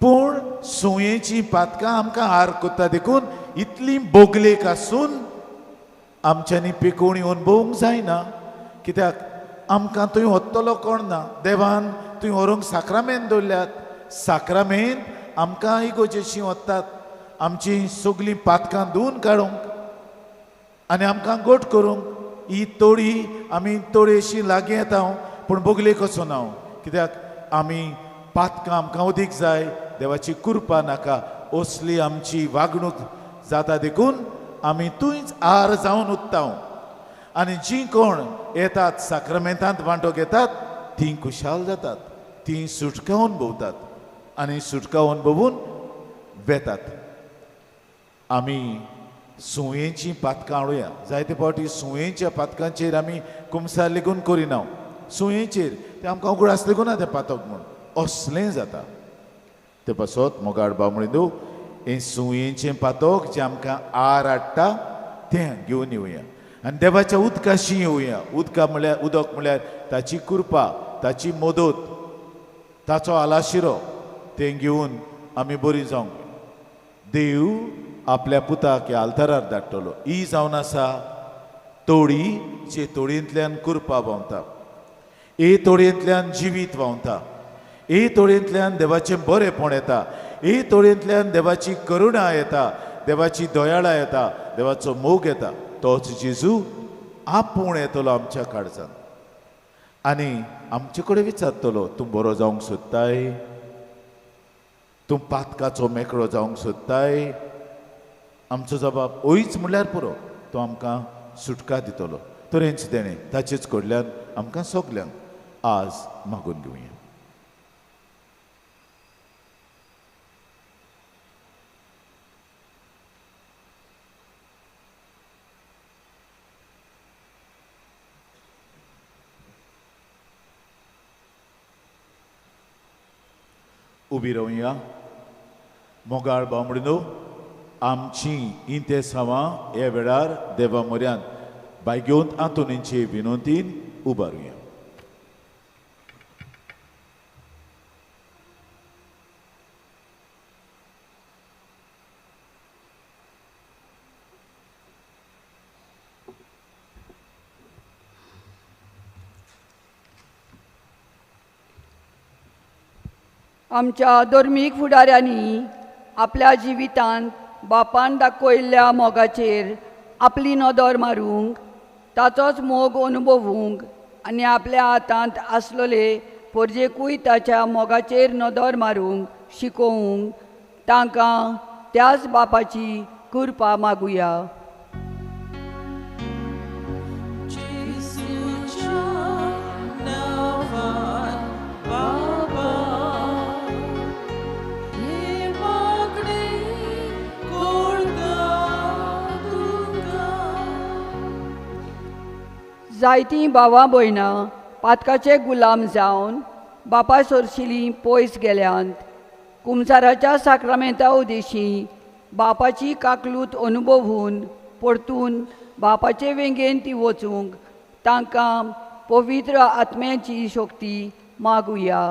पूण सुयेचीं पातकां आमकां हार कोत्ता. देखून इतली बोगलेक आसून आमच्यांनी पिकोवणी अणभवूंक जायना. कित्याक आमकां थंय व्हरतलो कोण ना. देवान थंय व्हरूंक साक्रामेंत दवरल्यात. साक्रामेंत आमकां इगोर्जेशी व्हरतात आमची सगळीं पातकां धुवन काडूंक आनी आमकां गोट करूंक. ही तोळी आमी तोळयेशी लागीं येता पूण बोगलेक वचना हांव. कित्याक आमी पातकां आमकां उदीक जाय, देवाची कृपा नाका. असली आमची वागणूक जाता. देखून आमी थंयच आर जावन उत्ता. आनी जीं कोण येतात साक्रामेंतांत वांटो घेतात तीं खुशाल जातात, तीं सुटका अणभवतात आनी सुटका अणभवून वेतात. आमी सुयेचीं पातकां हाडुया. जायते फावटी सुयेच्या पातकांचेर आमी कुमसार लेगून करिना. सुयेचेर तें आमकां उगडास लेगून ना तें पातक म्हूण, असलें जाता. ते पासत मोगाळ बामणिंदू हें सुयेचें पातक जें आमकां आर हाडटा तें घेवन येवया आनी देवाच्या उदकाशी येवया. उदका म्हळ्यार, उदक म्हळ्यार ताची कृपा, ताची मदत, ताचो आलाशिरो, तें घेवन आमी बरी जावंक. देव आपल्या पुताक ह्या आल्तारार धाडटलो. ही जावन आसा तोडी, जे तोडयेंतल्यान कृपा व्हांवता, हे तोडयेंतल्यान जिवीत व्हांवता, हे तोडयेंतल्यान देवाचें बरेंपण येता, हे तोडयेंतल्यान देवाची करुणा येता, देवाची दयाळा येता, देवाचो मोग येता. तोच जेजू आपूण येतलो आमच्या काळजान आनी आमचे कडेन विचारतलो, तूं बरो जावंक सोदताय, तूं पातकाचो मेकळो जावंक सोदताय. आमचो जबाब ओयच म्हणल्यार पुरो, तो आमकां सुटका दितलो. तरेंच देणें ताचेच कडल्यान आमकां सगल्यांक आज मागून घेवया. उबी रावया. मोगाळ बामणिनो, आमची इंतेसांवां ह्या वेळार देवा म्हऱ्यांत बायगेवंत आंतोनीचे विनंतीन उबारुया. आमच्या धर्मीक फुडाऱ्यांनी आपल्या जिवितांत बापान दाखयल्ल्या मोगाचेर आपली नदर मारूंक, ताचोच मोग अनुभवूंक आनी आपल्या हातांत आसलेले पोरजेकूय ताच्या मोगाचेर नदर मारूंक शिकोवंक तांकां त्याच बापाची कृपा मागुया. जायतीं भावां भयणां पातकाचे गुलाम जावन बापा सोरशिलीं पयस गेल्यांत. कुमसाराच्या साक्रामेंता उदेशी बापाची काकलूत अनुभवून परतून बापाचे वेंगेन ती वचूंक तांकां पवित्र आत्म्याची शक्ती मागुया.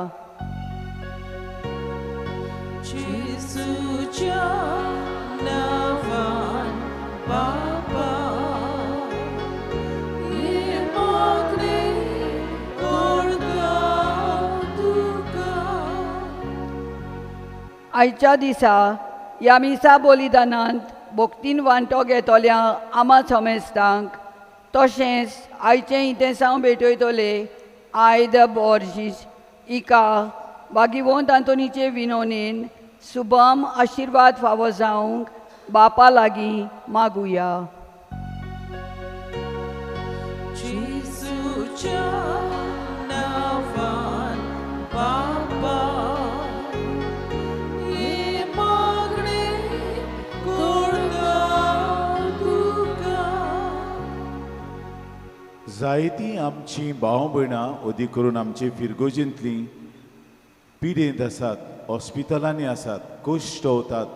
आयच्या दिसा ह्या मिसा बलिदानांत भक्तीन वांटो घेतल्या आमा समेस्तांक तशेंच आयचें इतेसांव भेटयतले आयद बोर्जीस हिका भागिवंत आंतोनीचे विनोनेन सुबम आशिर्वाद फावो जावंक बापा लागीं मागुया. जेजूच्या नांवान बापा हे मागणें करता तुका. जायतीं आमचीं भाव भयणां अदीक करून आमचे फिरगोजेंतलीं पिडेंत आसात, हॉस्पिटलांनी आसात, कश्ट वतात,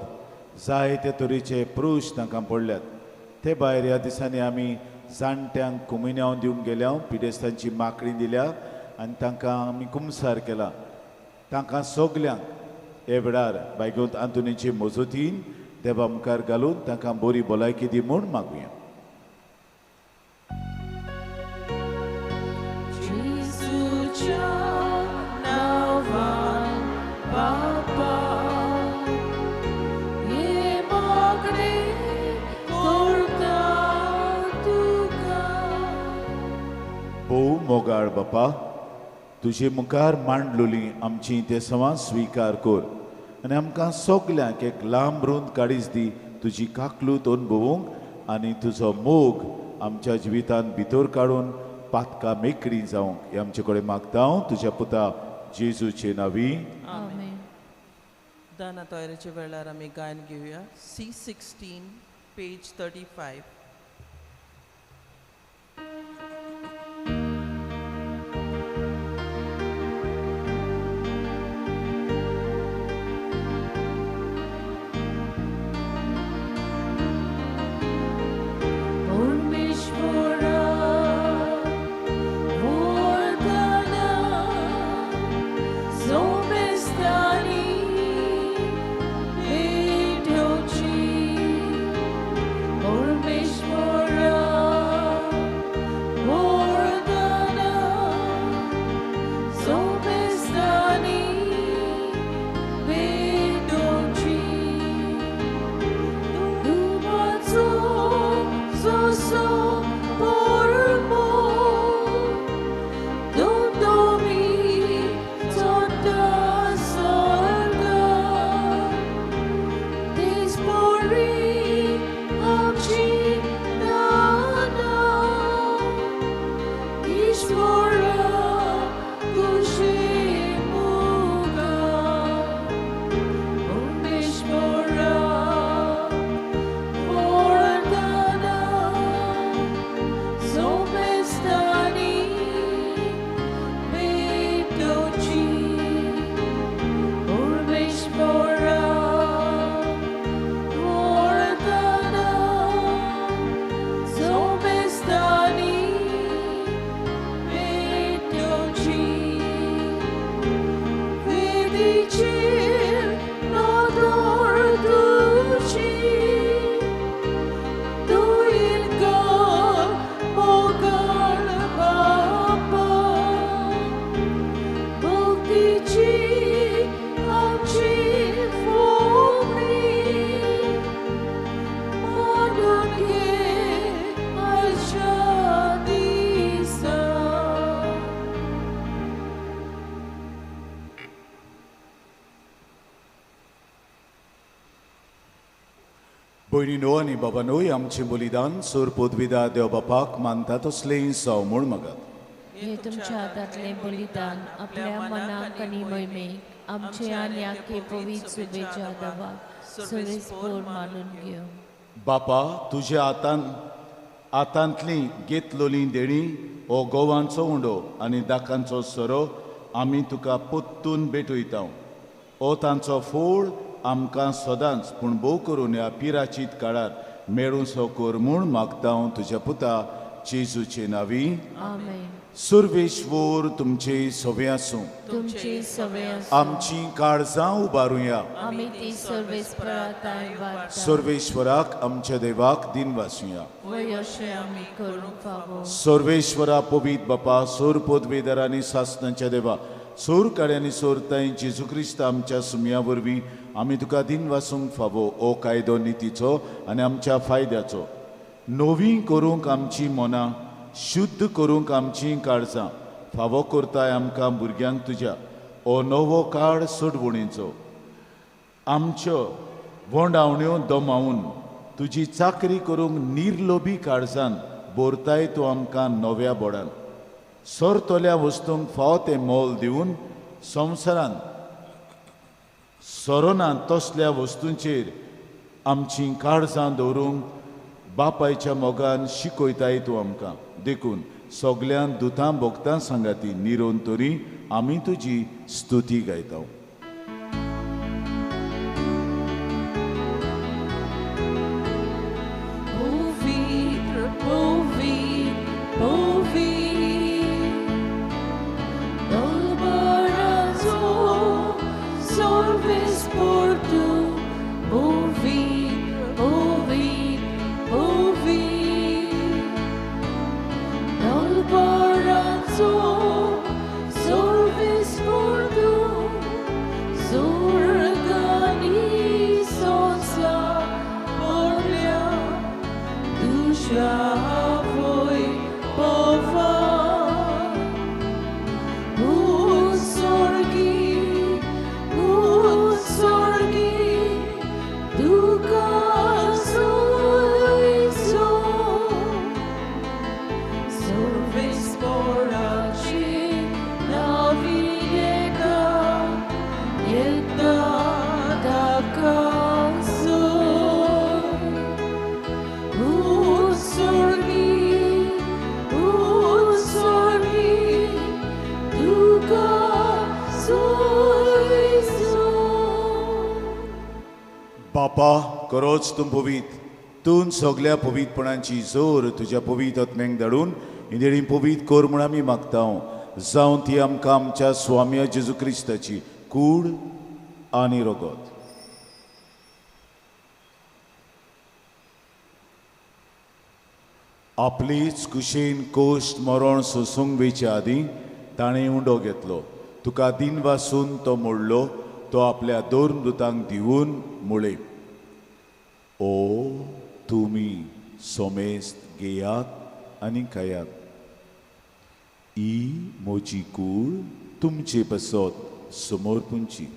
जायते तरेचे प्रश्न तांकां पडल्यात. ते भायर ह्या दिसांनी आमी जाणट्यांक कुमिन्यांव दिवंक गेल्या, पिडेस्तांची माकडी दिल्या आनी तांकां आमी कुमसार केला. तांकां सगल्यांक हे वेळार बायगोंत आंतोनीचे मजतीन देवा मुखार घालून तांकां बरी भलायकी दी म्हूण मागुया. जेजूच्या नांवान बापा हे मागणें करता तुका. भोव मोगाळ बापा, तुजे मुखार मांडलोली आमची तेसवां स्विकार कर आनी आमकां सगल्यांक एक लांब रुंद काडीच दी तुजी काकलूत अनुभवूंक आनी तुजो मोग आमच्या जिवितांत भितर काडून पातकां मेकळी जावंक हें आमचे कडेन मागता हांव तुज्या पुता जेजूचे नांवी. आमेन. दाना तयारेच्या वेळार आमी गायन घेवया. C16 page 35. परमेश्वरा वरदाना सोमेस्तानी भेटोची. परमेश्वरा वरदाना सोमेस्तानी भेटोची. दुबाचो zoso pormo dondomi tota sorga dispori amci dana ishvara tushi muga. परमेश्वरा वरदाना सोमेस्तानी भेटोची. परमेश्वरा वरदाना सोमेस्तानी भेटोची. वेदीचेर नदर तुजी तुयेंकार मोगाळ बापा भक्तीची आमची फुगडी मानून घे आयच्या दिसा. भयणीनो आनी बाबानोय आमचें बलिदान सोर पदवीदार देव बापाक मानता तसलें जावं म्हूण मागात. हे तुमच्या हातांतलें बलिदान आपल्या मनाक आनी मोहिमेक आमचे आनी आखे पवित्र सुबेच्या देवाक सर्वेस्पोर मानून घेवं. बापा, तुज्या हातांतली घेतलोली देणी हो गोवांचो उंडो आनी दाकांचो सोरो आमी तुका पोत्तून भेटयता. हो तांचो फोड आमकां सदांच पूण भोव करून ह्या पिराचीत काळार मेळूंचो कर म्हूण मागता हांव तुज्या पुता जेजूचे नांवी. आमेन. सर्वेश्वर तुमचे सवे आसूं. तुमचे सवे आसूं. आमची काळजां उबारुया. आमी ती सर्वेस्परा तांय वाडटा. सर्वेश्वराक आमच्या देवाक दिन वासुया. वय अशें आमी करूंक फावो. सर्वेश्वरा पवित्र बापा, सोर पदवेदार आनी सासणाच्या देवा, सोर काड्यांनी सोर तांय जेजू क्रिस्त आमच्या सुमया वरवीं आमी तुका दिन वासूंक फावो ओ कायदो नितीचो आनी आमच्या फायद्याचो। नवी करूंक आमची मनां, शुद्ध करूंक आमचीं काळजां, फावो करताय आमकां भुरग्यांक तुज्या ओ नवो काळ सोडवणीचो। आमच्यो वोंडावण्यो दमावन तुजी चाकरी करूंक निर्लोभी काळजान बोरताय तूं आमकां नव्या बोडान। सरतल्या वस्तूंक फावो तें मोल दिवन संवसारान सरोना तसल्या वस्तूंचेर आमचीं काळजां दवरूंक बापायच्या मोगान शिकयताय तूं आमकां। देखून सगळ्यां दुतां भोगतां सांगाती निरोन तरी आमी तुजी स्तुती गायता। बापा करोच तूं पवीत, तूं सगल्या पवीतपणाची जोर तुज्या पवीत आत्म्यांक धाडून इंदेळी पवीत कर म्हूण आमी मागता। जावं ती आमकां आमच्या स्वाम्या जेजू क्रिस्ताची कूड आनी रगत। आपलीच कुशीन कोश्ट मरण सोसूंक वेचे आदीं ताणें उंडो घेतलो, तुका दिन वासून तो मोडलो, तो आपल्या दोन दुतांक दिवन मुळे, ओ तुमी सोमेस्त घेयात आनी खायात, ही म्हजी कूड तुमचे पासत समर्पूंची।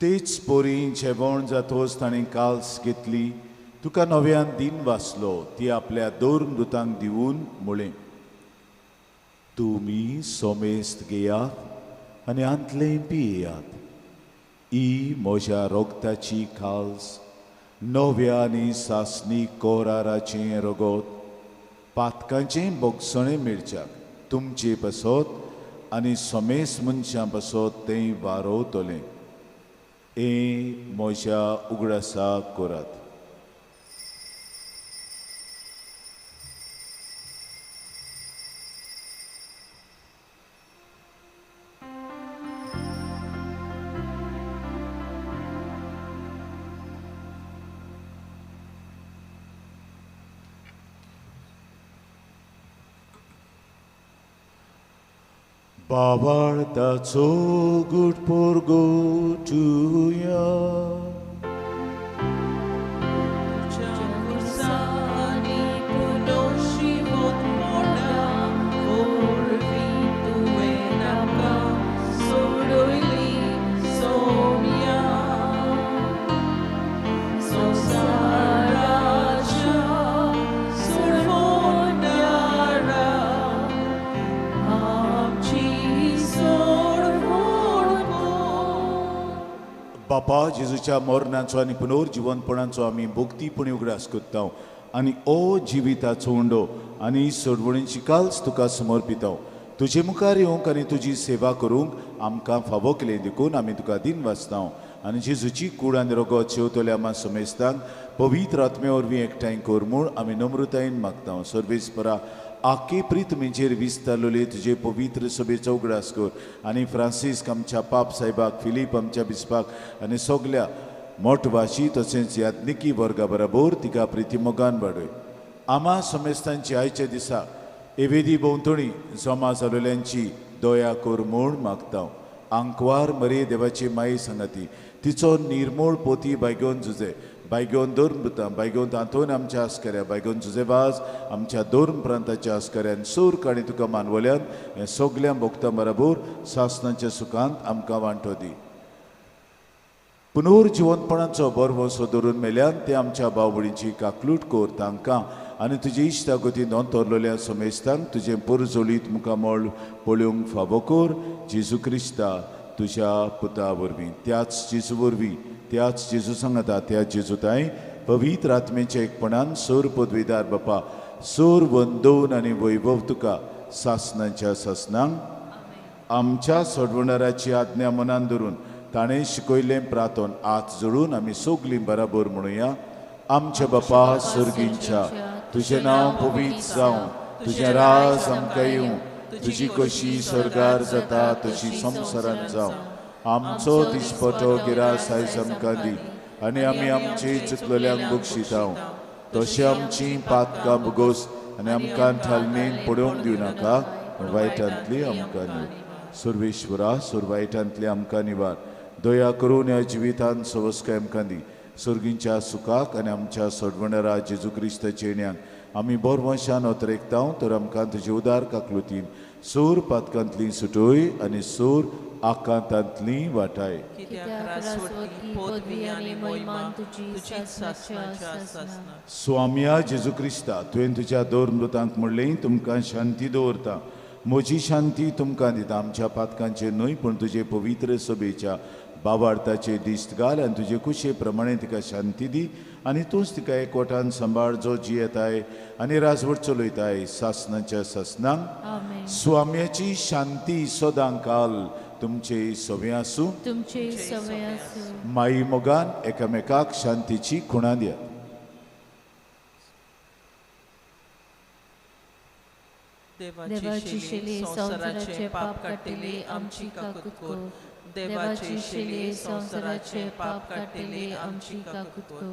तेच पोरी जेवण जातोच ताणें काल्स घेतली, तुका नव्यान दिन वाचलो, ती आपल्या दोन दुतांक दिवन म्हळें, तुमी सोमेस्त घेयात आनी आंतलें पियेयात, ही म्हज्या रोगताची काल्स, नव्या आनी सासणी कोराराचें रगत, पातकांचें बोगसणें मेळच्याक तुमचे पासत आनी सोमेस्त मनशां पासत तें वारोवतलें। ए म्हज्या उगडासाक करात। बाबाळताचो गुट पोरगोटुया, बापा जेजूच्या मरणाचो आनी पुनर्जिवनपणाचो आमी भक्तीपणी उगडास करता आनी ओ जिविताचो उंडो आनी सोडवणीची काल्स तुका समर्पिता। तुजे मुखार येवंक आनी तुजी सेवा करूंक आमकां फावो केली देखून आमी तुका दिन वाचता आनी जेजूची कूड आनी रगत शेवतल्या आमा समेस्तांक पवित्र आत्म्या वरवीं एकठांय कर म्हूण आमी नम्रतायेन मागता. सर्वेस्परा आखे प्रितमेचेर विस्तारलेले तुजे पवित्र सभेचो उगडास कर आनी फ्रांसिस्क आमच्या पाप साहेबाक, फिलीप आमच्या बिस्पाक आनी सगल्या मोठवाशी तशेंच याज्ञिकी वर्गा बरोबर तिका प्रितीमोगान वाडय. आमा समेस्तांची आयच्या दिसा एवेदी भोंवतणी जमा जालोल्यांची दया कर म्हूण मागता. आंकवार मरे देवाची माई सांगाती तिचो निर्मोळ पोती बायगोन जुजे, बायगोन दोन बायगोन आंतोन आमच्या आस्कऱ्या, बायगोन जुजेबाज आमच्या दोन प्रांताच्या आस्कऱ्यान सूर काणी तुका मानवल्यान हें सगल्या भोगता बरोबर सासनाच्या सुखांत आमकां वांटो दी. पुनर्जिवंतपणाचो बरवसो धरून मेल्यान ते आमच्या बावडींची काकलूट कर तांकां आनी तुजी इश्टागती नोंदवरलेल्या समेस्तांक तुजें पुरजोळीत मुखामळ पळोवंक फावो कर जेजू क्रिस्ता तुज्या पुता वरवीं. त्याच जेजू वरवीं, त्याच जेजू सांगता, त्याच जेजू ताई पवित्र आत्मेच्या एकपणान सोर पदवीदार बापा सोर वंदोवन आनी वैभव तुका सासनाच्या सासनांक. आमच्या सोडवणाराची आज्ञा मनान धरून ताणें शिकयल्लें प्रार्थन हात जोडून आमी सगलीं बराबर म्हणुया. आमच्या बापा सर्गींच्या, तुजें नांव पवित्र जावं, तुजें राज आमकां येवं, तुजी कशी स्वर्गार जाता तशी संवसारांत जावं. आमचो दिसपटो गिरास आयज आमकां दी आनी आमी आमची चुकलेल्यांक बक्षितांव तशें आमची पातकां भोगोस आनी आमकां थालमेन पडोवंक दिवं नाका, वायटांतली आमकां न्ही. सर्वेश्वरा सुरवायटांतली आमकां निवार, दया करून ह्या जिवितांत सवस्काय आमकां दी. सर्गींच्या सुखाक आनी आमच्या सोडवणारा जेजू क्रिस्ताच्या येण्याक आमी बोरवंशान अतरेकतांव तर आमकां तुजे उदार काकलुतीन सूर पातकांतली सुटोय आनी सूर आकांतांतली वाटाय. स्वाम्या जेजू क्रिस्ता, तुवें तुज्या दोर मृतांक म्हणलें तुमकां शांती दवरता, म्हजी शांती तुमकां दिता. आमच्या पातकांचेर न्हय पूण तुजे पवित्र सभेच्या बाबार्थाचे दिश्ट घाल आनी तुजे कुशे प्रमाणे तिका शांती दी आनी तूंच तिका एकवटान सांबाळ जो जियेताय आनी राजवट चलयताय सासनाच्या सासनांक. स्वाम्याची शांती सदां काल तुमचे सवे आसूं. तुमचे सवे आसूं. माई मोगान एकामेकाक शांतीची खुणा दियात. देवाची शेली संवसाराचे पाप काडटली आमची काकूत कर. देवाची शेली संवसाराचे पाप काडटली आमची काकूत कर.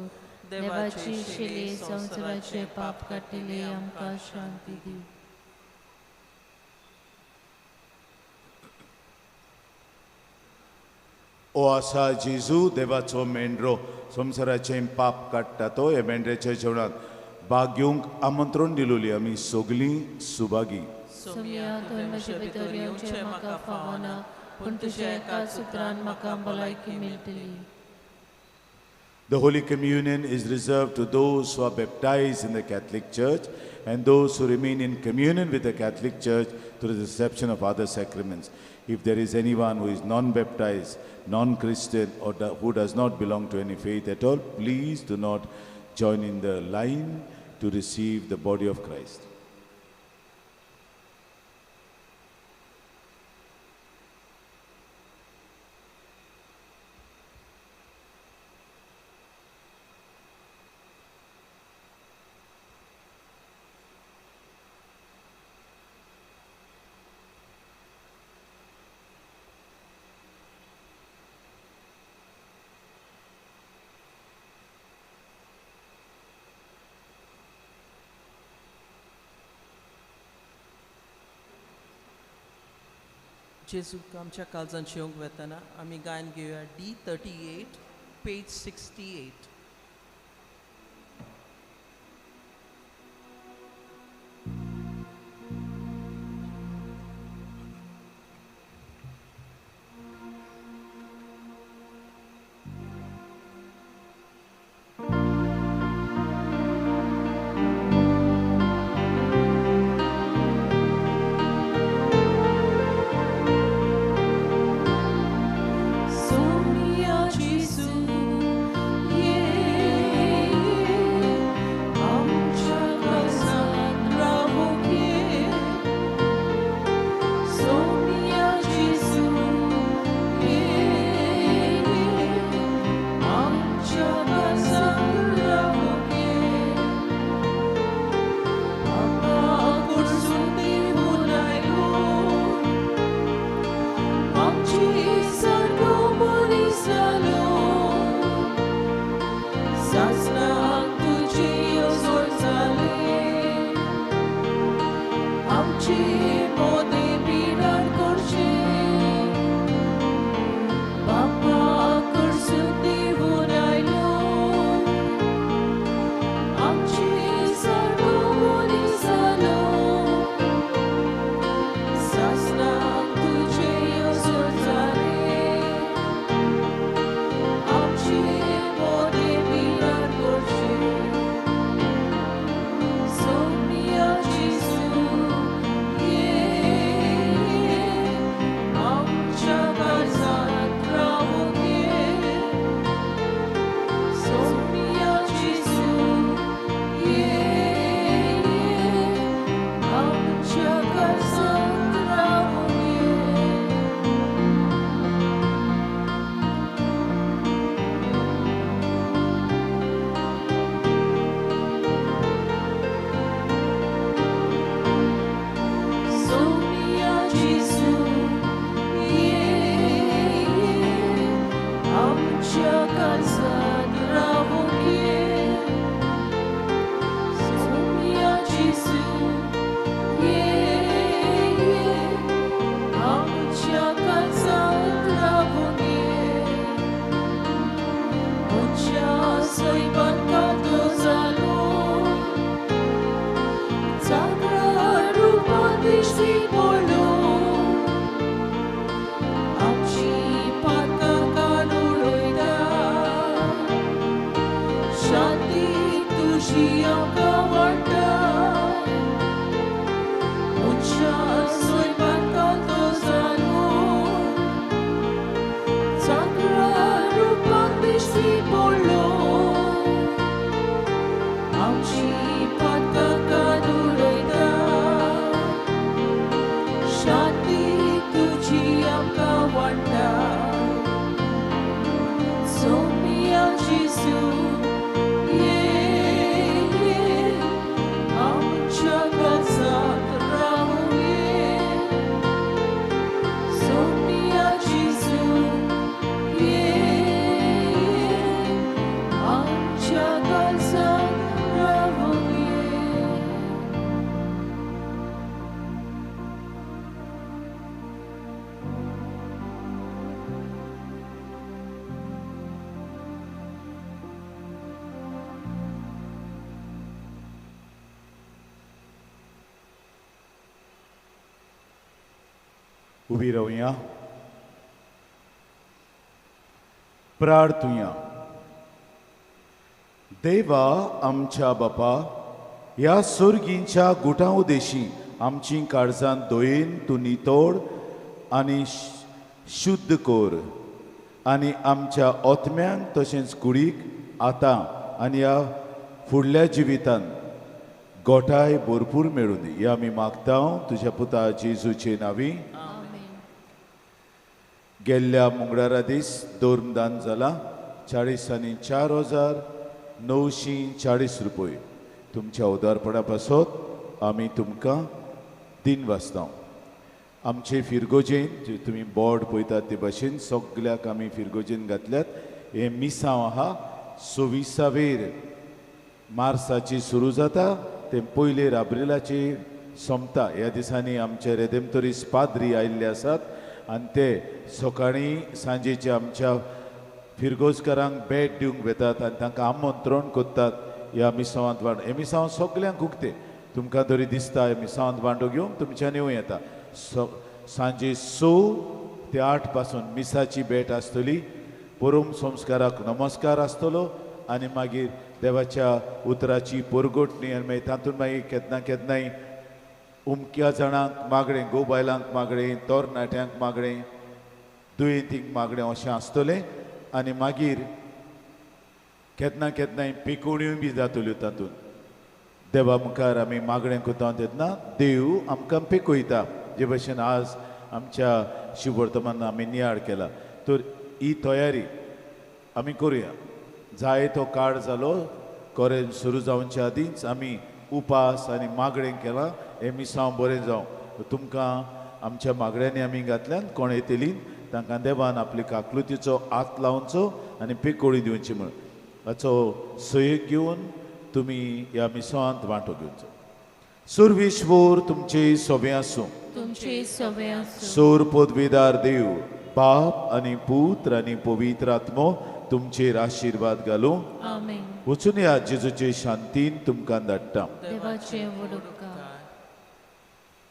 देवाची शेली संवसाराचे पाप काडटली आमकां शांती दी. ओ आसा जेजू देवाचो मेंढरो संवसाराचें पाप काडटा तो ह्या मेंढऱ्याच्या जेवणांत भाग घेवंक आमंत्रण दिलोली आमी सगलीं सुभागी. सोम्या, तुवें म्हजे भितर येवचें म्हाका फावना, पूण तुज्या एका सुत्रान म्हाका भलायकी मेळटली. The Holy Communion is reserved to those who are baptized in the Catholic Church and those who remain in communion with the Catholic Church through the reception of other sacraments. If there is anyone who is non-baptized, non-Christian, or who does not belong to any faith at all, please do not join in the line to receive the body of Christ. जेजूक आमच्या काळजांत येवंक वेतना आमी गायन घेवया D38 page 68. Sonia Gesù, yeah. तुजी आमकां वांट्टा मनशा स्वयंपाकांत तो जालो चाकरा रुपान दिश्टी पडलो आमची पातकां काडून शांती तुजी आमकां वांट्टा सोम्या जेजू ये ये आमच्या काळजांत रावूं ये सोम्या जेजू ये ये आमच्या काळजांत रावूं ये. उबी रावया, प्रार्थुया. देवा आमच्या बापा, ह्या सोर्गींच्या गुटां उदेशी आमची काळजां दोयेन तूं नितोड आनी शुद्ध कर आनी आमच्या ओतम्यांक तशेंच कुडीक आतां आनी ह्या फुडल्या जिवितांत गोठाय भरपूर मेळूं दी. ह्या आमी मागता तुज्या पुता जेजूचे नांवी. गेल्ल्या मंगळारा दीस दोर्मदान जाला 44,940 रुपये. तुमच्या उदारपणा पासत आमी तुमकां दिन वाचता. आमचे फिरगोजेन जे तुमी बोर्ड पळयतात ते भाशेन सगल्याक आमी फिरगोजेन घातल्यात. हें मिसांव आहा 26 मार्साची सुरू जाता तें पयलेर आब्रिलाची सोंपता. ह्या दिसांनी आमचे रेदेमतोरीस पाद्री आयिल्ले आसात आनी ते सकाळीं सांजेचे आमच्या फिरगोजकारांक भेट दिवंक वेतात आनी तांकां आमंत्रण करतात ह्या मिसांवांत वांटो. हें मिसांव सगल्यांक उक्तें, तुमकां तरी दिसता ह्या मिसांवांत वांटो घेवंक तुमच्यान येवं येता. सांजे 6 ते 8 पासून मिसाची भेट आसतली, परम संस्काराक नमस्कार आसतलो आनी मागीर देवाच्या उतराची परगटणी आनी मागीर तातूंत मागीर केन्ना केन्नाय उमक्या जाणांक मागणें, गो बायलांक मागणें, तरणाट्यांक मागणें, दुयेंतींक मागणें अशें आसतलें. आनी मागीर केन्ना केन्नाय पिकोण्योय बी जातल्यो. तातूंत देवा मुखार आमी मागणें करता तेन्ना देव आमकां पिकयता, जे भशेन आज आमच्या शिववर्तमान आमी नियाळ केला. तर ही तयारी आमी करुया. जाय तो काळ जालो, कोरेन सुरू जावच्या आदींच आमी उपास आनी मागणें केलां. हें मिसांव बरें जावं. तुमकां आमच्या मागण्यांनी आमी घातल्यान कोण येतली तांकां देवान आपली काकलुतीचो हात लावचो आनी पिकोळी दिवची म्हूण हाचो सहयोग घेवन तुमी ह्या मिसांत वांटो घेवचो. सुरविश्वर तुमचे सोबें आसूं. तुमचे सोबें आसूं. सोर पदवीदार देव बाप आनी पुत्र आनी पवित्र आत्मो तुमचेर आशिर्वाद घालूं. आमेन. वचून ह्या जेजूचे शांतीन तुमकां धाडटा. देवाचे व्हड उपकार.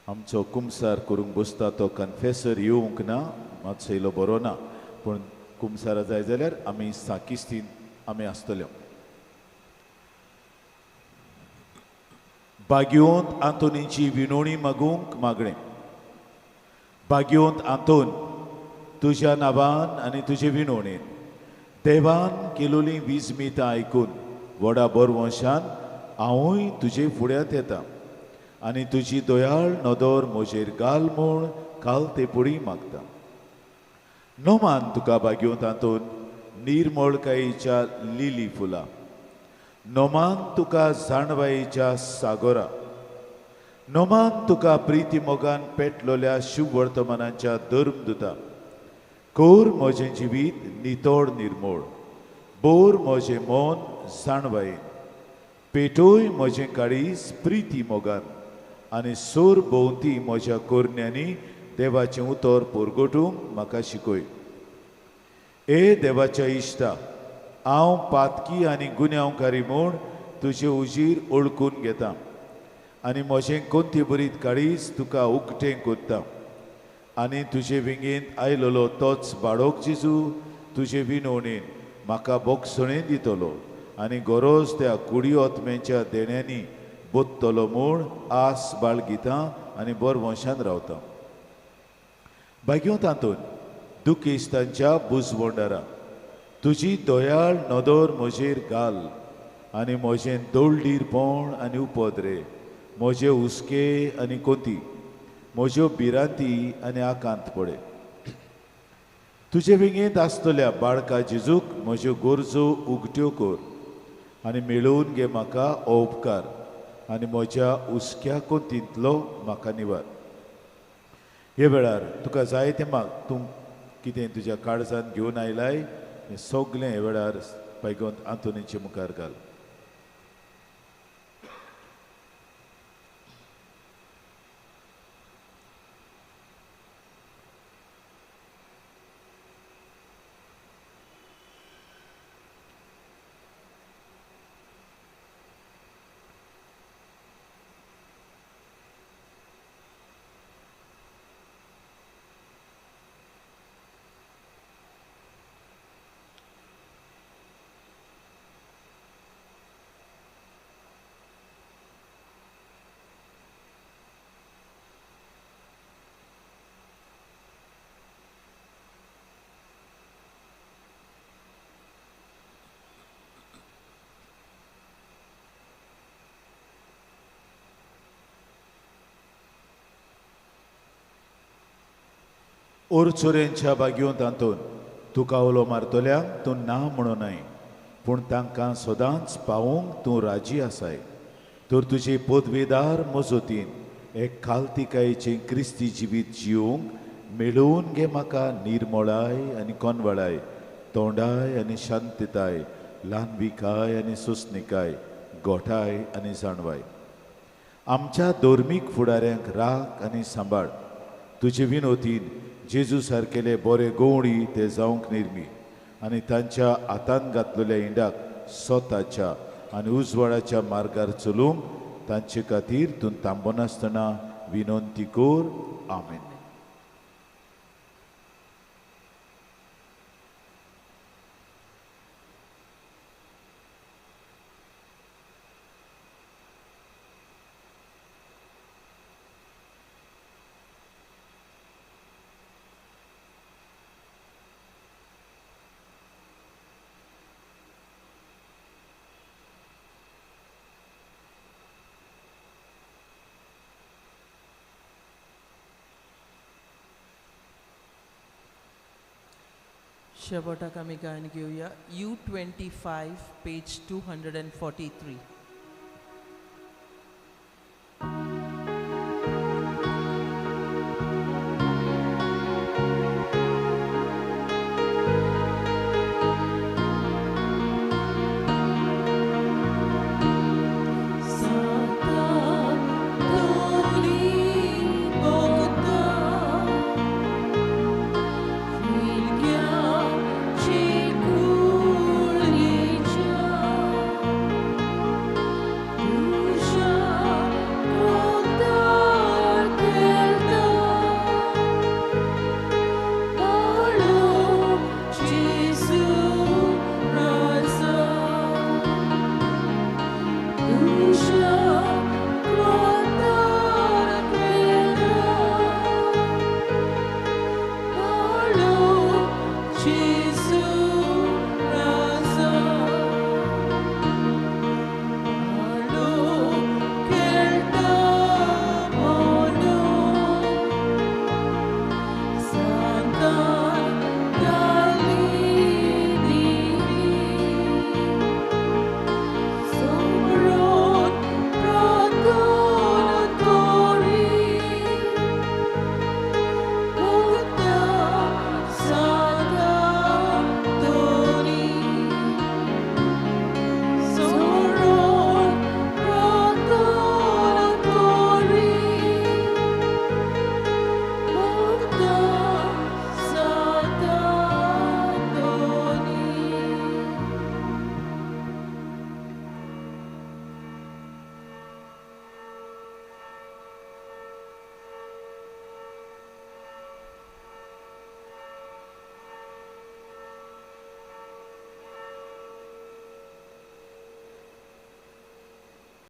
आमचो कुमसार करूंक बसता तो कन्फेसर येवंक ना, मातसो येयलो बरो ना, पूण कुमसारा जाय जाल्यार आमी साकिस्तीन आमी आसतल्यो. बाग्योंत आंतोनीची विनोणी मागूंक मागणें. बाग्योंत आंतोन, तुज्या नांवान आनी तुजे विनोणेन देवान केलोली विजमितां आयकून व्हडा बरवंशान हांवूय तुजे फुड्यांत येता आनी तुजी दयाळ नदर म्हजेर घाल म्हूण काल ते पुडी मागता. नोमान तुका बाग्योंत आंतोन निर्मळकायेच्या लिली फुलां, नोमान तुका जाणवायेच्या सागोरा, नोमान तुका प्रिती मोगान पेटलोल्या शुभवर्तमानाच्या धर्मदुता. कोर म्हजें जिवीत नितोड निर्मोळ, बोर म्हजें मन जाणवायेन, पेटोय म्हजें काळीज प्रिती मोगान आनी सोर भोंवती म्हज्या कोरण्यांनी देवाचें उतर परगटूंक म्हाका शिकय. ए देवाच्या इश्टा, हांव पातकी आनी गुन्यांवकारी म्हूण तुजे उजीर ओळखून घेता आनी म्हजें कोंती बरीत काळीज तुका उकतें करता आनी तुजे विंगेंत आयलोलो तोच बाळोक जेजू तुजे विनवणेन म्हाका बोगसणें दितलो आनी गरज त्या कुडी आत्म्यांच्या देण्यांनी बोत्तलो म्हूण आस बाळगितां आनी बरवंशान रावता. भाग्यो तातूंत दुखिस्तांच्या बुजवंडारा तुजी दयाळ नदर म्हजेर घाल आनी म्हजें दोळडीरपण आनी उपद्रे, म्हजे हुस्के आनी कोती, म्हज्यो भिरांती आनी आकांत पडे. तुजे विंगेंत आसतल्या बाळका जेजूक म्हज्यो गरजो उगट्यो कर आनी मेळोवन घे म्हाका हो उपकार आनी म्हज्या हुस्क्या कोतींतलो म्हाका निवार. हे वेळार तुका जाय तें माग, तूं कितें तुज्या काळजान घेवन आयलाय हें सगलें हे वेळार पायगोंत आंतोनीचे मुखार घाल. ओरचोरेंच्या बागयोंत आंतोन तुका उलो मारतल्यांक तूं ना म्हणूनय, पूण तांकां सदांच पावोवंक तूं राजी आसाय. तर तुजे पदवेदार मजतीन एक खालतिकायेचें क्रिस्ती जिवीत जिवंक मेळोवन घे म्हाका निर्मळाय आनी कोनवळाय, तोंडाय आनी शांतताय, ल्हानविकाय आनी सोंसणिकाय, गोठाय आनी जाणवाय. आमच्या धर्मीक फुडाऱ्यांक राख आनी सांबाळ. तुजे विनोतीन जेजू सारकेले बरे गवळी ते जावंक निर्मी आनी तांच्या हातान घातलेल्या इंडाक स्वताच्या आनी उजवाडाच्या मार्गार चलूंक तांचे खातीर तूं थांबनासतना विनंती कर. आमेन. शेवटाक आमी गायन घेवया U 25 page 243.